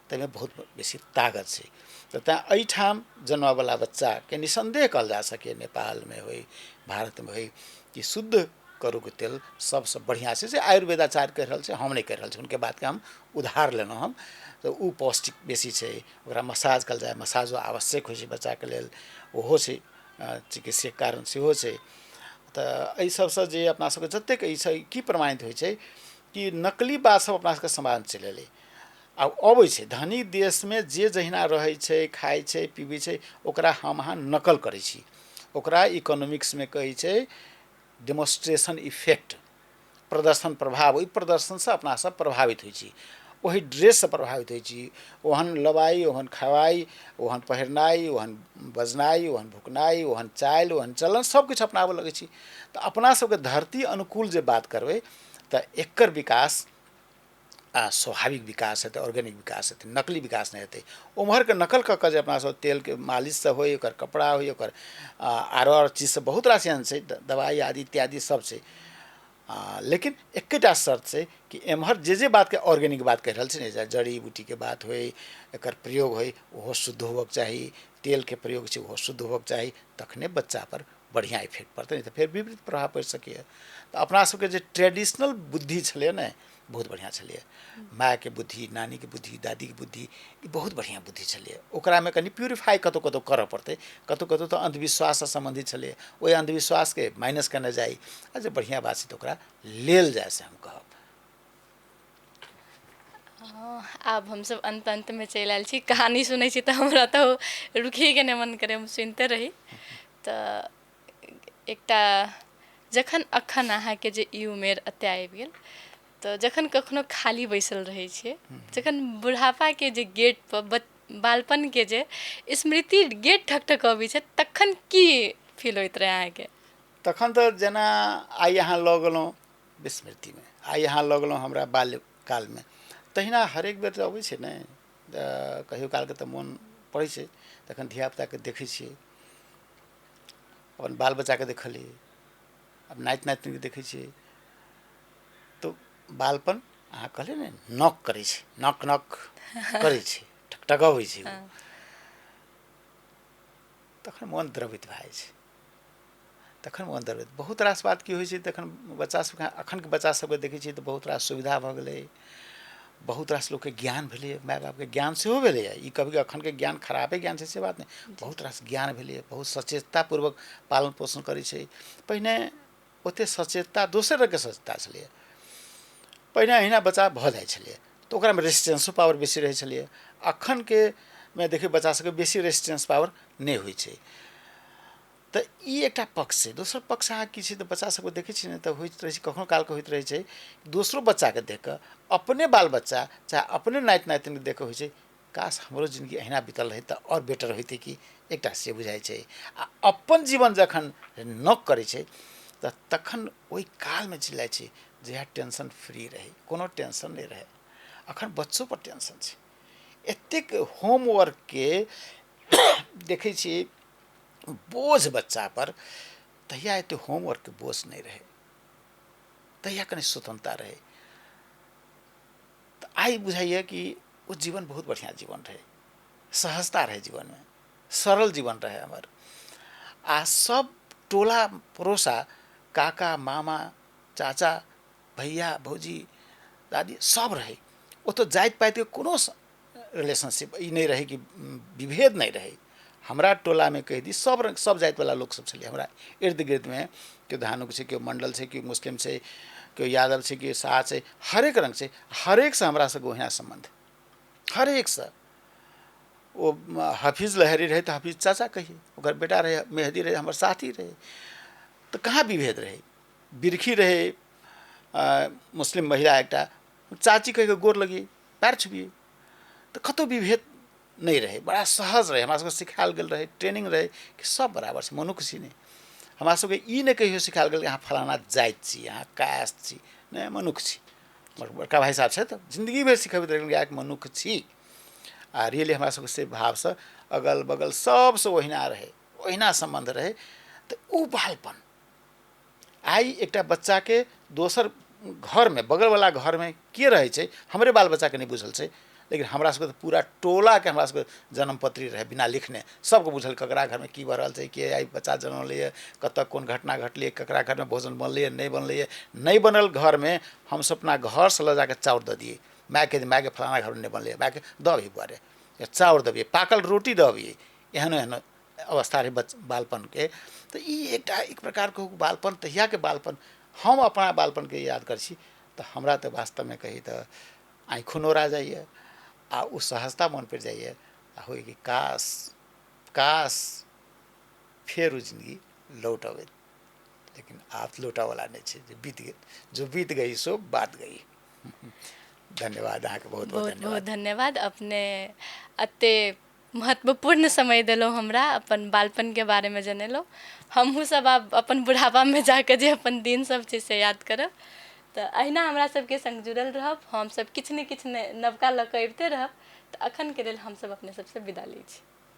ताहिमे बहुत बेसी ताकत छै। तऽ तेँ एहिठाम जन्मवला बच्चाके निसन्देह कहल जा सकैए, नेपालमे होइ भारतमे होइ, कि शुद्ध करूके तेल सबसँ बढ़िआँ छै। से आयुर्वेदाचार्य कहि रहल छै, हम नहि कहि रहल छी, हुनके बातके हम उधार लेलहुँ हम। तऽ ओ पौष्टिक बेसी छै, ओकरा मसाज कयल जाय, मसाजो आवश्यक होइ छै बच्चाके लेल, ओहो छै चिकित्सीय कारण सेहो छै। तऽ एहि सबसँ जे अपना सबके जतेक ई छै की प्रमाणित होइ छै कि नकली बात सब अपना सबके समाजमे चलि एलै। आब अबै छै धनी देशमे जे जहिना रहै छै, खाइ छै, पीबै छै, ओकरा हम अहाँ नकल करै छी। ओकरा इकोनॉमिक्समे कहै छै डेमोन्स्ट्रेशन इफेक्ट, प्रदर्शन प्रभाव। ओहि प्रदर्शनसँ अपना सब प्रभावित होइ छी, ओहि ड्रेससँ प्रभावित होइ छी, ओहन लबाइ, ओहन खवाइ, ओहन पहिरनाइ, ओहन बजनाइ, ओहन भुकनाइ, ओहन चालि, ओहन चलन, सब किछु अपनाबऽ लगै छी। तऽ अपना सबके धरती अनुकूल जे बात करबै तऽ एकर विकास स्वाभाविक विकास हेतै, ऑर्गेनिक विकास हेतै, नकली विकास नहि हेतै। ओम्हरके नकल कऽ कऽ जे अपना सब तेलके मालिशसँ होइ, ओकर कपड़ा होइ, ओकर आरो आरो चीजसँ बहुत रास एहन छै, दवाइ आदि इत्यादि सब छै। लेकिन एकेटा शर्त छै कि एम्हर जे जे बातके ऑर्गेनिक बात कहि रहल छै ने, चाहे जड़ी बूटीके बात होइ, एकर प्रयोग होइ, ओहो शुद्ध होबक चाही, तेलके प्रयोग छै ओहो शुद्ध होबक चाही, तखने बच्चापर बढ़िआँ इफेक्ट पड़तै, नहि तऽ फेर विपरीत प्रभाव पड़ि सकैए। तऽ अपना सबके जे ट्रेडिशनल बुद्धि छलै ने, बहुत बढ़िआँ छलैए। मायके बुद्धि, नानीके बुद्धि, दादीके बुद्धि, ई बहुत बढ़िआँ बुद्धि छलैए। ओकरामे कनि प्यूरिफाइ कतहु कतहु करऽ पड़तै, कतहु कतहु तऽ अन्धविश्वाससँ सम्बन्धित छलैए, ओहि अन्धविश्वासके माइनस केने जाइ आ जे बढ़िआँ बात छै तऽ ओकरा लेल जाय, से हम कहब। आब हमसब अन्त अन्तमे चलि आयल छी। कहानी सुनै छी तऽ हमरा तऽ रुकिएके नहि मन करे, हम सुनिते रही। तऽ एकटा जखन अखन अहाँके जे ई उमेर एते आबि गेल, तऽ जखन कखनो खाली बैसल रहै छियै, जखन बुढ़ापाके जे गेट पर बालपनके जे स्मृति गेट ठक ठक अबै छै, तखन की फील होइत रहै अहाँके? तखन तऽ जेना आइ अहाँ लऽ गेलहुँ विस्मृतिमे, आइ अहाँ लऽ गेलहुँ हमरा बाल्यकालमे, तहिना हरेक बेर अबै छै ने, कहियो कालके तऽ मोन पड़ै छै, तखन धियापुताके देखै छियै, अपन बाल बच्चाके देखलियै, आब नाति नातिनके देखै छियै, तऽ बालपन अहाँ कहलियै ने नॉक करै छै, नॉक नॉक करै छै, ठकठकबै छै, तखन मोन द्रवित भए जाइ छै, तखन मोन द्रवित। बहुत रास बात की होइ छै तखन बच्चा सबके, अखनके बच्चा सबके देखै छियै तऽ बहुत रास सुविधा भऽ गेलै, बहुत रास लोकके ज्ञान भेलैए, माय बापके ज्ञान सेहो भेलैए। ई कभी अखनके ज्ञान खराबे ज्ञान छै से बात नहि, बहुत रास ज्ञान भेलैए, बहुत सचेततापूर्वक पालन पोषण करै छै। पहिने ओते सचेतता दोसर रंगके सचेतता छलैए, पहिने अहिना बच्चा भऽ जाइ छलैए तऽ ओकरामे रेजिस्टेंसो पावर बेसी रहै छलैए। अखनके मे देखियौ बच्चा सबके बेसी रेजिस्टेंस पावर नहि होइ छै। तऽ ई एकटा पक्ष छै। दोसर पक्ष अहाँ की छै तऽ बच्चा सबके देखै छियै ने तऽ होइत रहै छै, कखनो कालके होइत रहै छै दोसरो बच्चाके देख कऽ अपने बाल बच्चा चाहे अपने नाति नातिनके देख कऽ होइ छै काश हमरो जिनगी अहिना बीतल रहै तऽ आओर बेटर होइतै कि, एकटा से बुझाइ छै। आ अपन जीवन जखन नॉक करै छै तऽ तखन ओहि कालमे चलि जाइ छै जहिया टेंशन फ्री रहै, कोनो टेंशन नहि रहै। अखन बच्चोपर टेंशन छै, एतेक होमवर्कके देखै छियै बोझ बच्चापर, तहिया एते होमवर्कके बोझ नहि रहै, तहिया कनि स्वतंत्रता रहै। तऽ आइ बुझाइए कि ओ जीवन बहुत बढ़िआँ जीवन रहै, सहजता रहै जीवनमे, सरल जीवन रहै हमर। आ सब टोला पड़ोसा, काका मामा चाचा भैया भौजी दादी सब रहै, ओतऽ जाति पातिके कोनो रिलेशनशिप ई नहि रहै कि विभेद नहि रहै, हमरा टोलामे कहि दी सब रङ्ग सब जातिवला लोकसब छलै हमरा इर्द गिर्दमे। केओ धानुक छै, केओ मण्डल छै, केओ मुस्लिम छै, केओ यादव छै, केओ शाह छै, हरेक रङ्ग छै। हरेकसँ हमरा सबके ओहिना सम्बन्ध, हरेकसँ। ओ हफीज लहरी रहै तऽ हफीज चाचा कहिए, ओकर बेटा रहै मेहदी रहै, हमर साथी रहै। तऽ कहाँ विभेद रहै। बिरखी रहै मुस्लिम महिला एकटा, चाची कहिके गोर लगिए, पैर छुबिए। तऽ कतहु विभेद नहि रहै, बड़ा सहज रहै। हमरा सबके सिखायल गेल रहै, ट्रेनिंग रहै कि सब बराबर छै, मनुक्ख छी ने। हमरा सबके ई नहि कहियो सिखायल गेल कि अहाँ फलाना जाति छी, अहाँ कास्ट छी, नहि, मनुक्ख छी। हमर बड़का भाइ साहब छथि, जिन्दगी भरि सिखबैत रहै कि मनुक्ख छी। आ रियली हमरा सबके से भावसँ अगल बगल सबसँ ओहिना रहै, ओहिना सम्बन्ध रहै। तऽ ओ बालपन आइ एकटा बच्चाके दोसर घरमे, बगलवला घरमे के रहै छै हमरे बाल बच्चाके नहि बुझल छै, लेकिन हमरा सबके तऽ पूरा टोलाके हमरा सबके जन्मपत्री रहै बिना लिखने, सबके बुझल ककरा घरमे की भऽ रहल छै, के आइ बच्चा जनमलैए, कतऽ कोन घटना घटलैए, ककरा घरमे भोजन बनलैए नहि बनलैए। नहि बनल घरमे हमसब अपना घरसँ लऽ जाकऽ चाउर दऽ दियै मायके, मायके फलाना घरमे नहि बनलैए, मायके दऽ अबही बुआ रे, चाउर दऽ अबियै, पाकल रोटी दऽ अबियै। एहनो एहनो अवस्था रहै बालपनके। तऽ ई एकटा एक प्रकारके बालपन, तहियाके बालपन। हम अपना बालपनके याद करै छी तऽ हमरा तऽ वास्तवमे कही तऽ आँखिओ नोरा जाइए आ ओ सहजता मन पड़ि जाइए आ होइए कि काश काश फेर ओ जिन्दगी लौट अबैत, लेकिन आब लौटऽवला नहि छै। जे बीत गेल, जो बीत गई सो बात गई। धन्यवाद अहाँके, बहुत बहुत बहुत बहुत धन्यवाद। अपने एते महत्वपूर्ण समय देलहुँ हमरा, अपन बालपनके बारेमे जनेलहुँ। हमहूँ सब आब अपन बुढ़ापामे जाकऽ जे अपन दिन सब छै से याद करब। तऽ अहिना हमरा सबके संग जुड़ल रहब, हमसब किछु ने किछु नवका लऽ कऽ अबिते रहब। तऽ अखनके लेल हमसब अपने सबसँ विदा लै छी।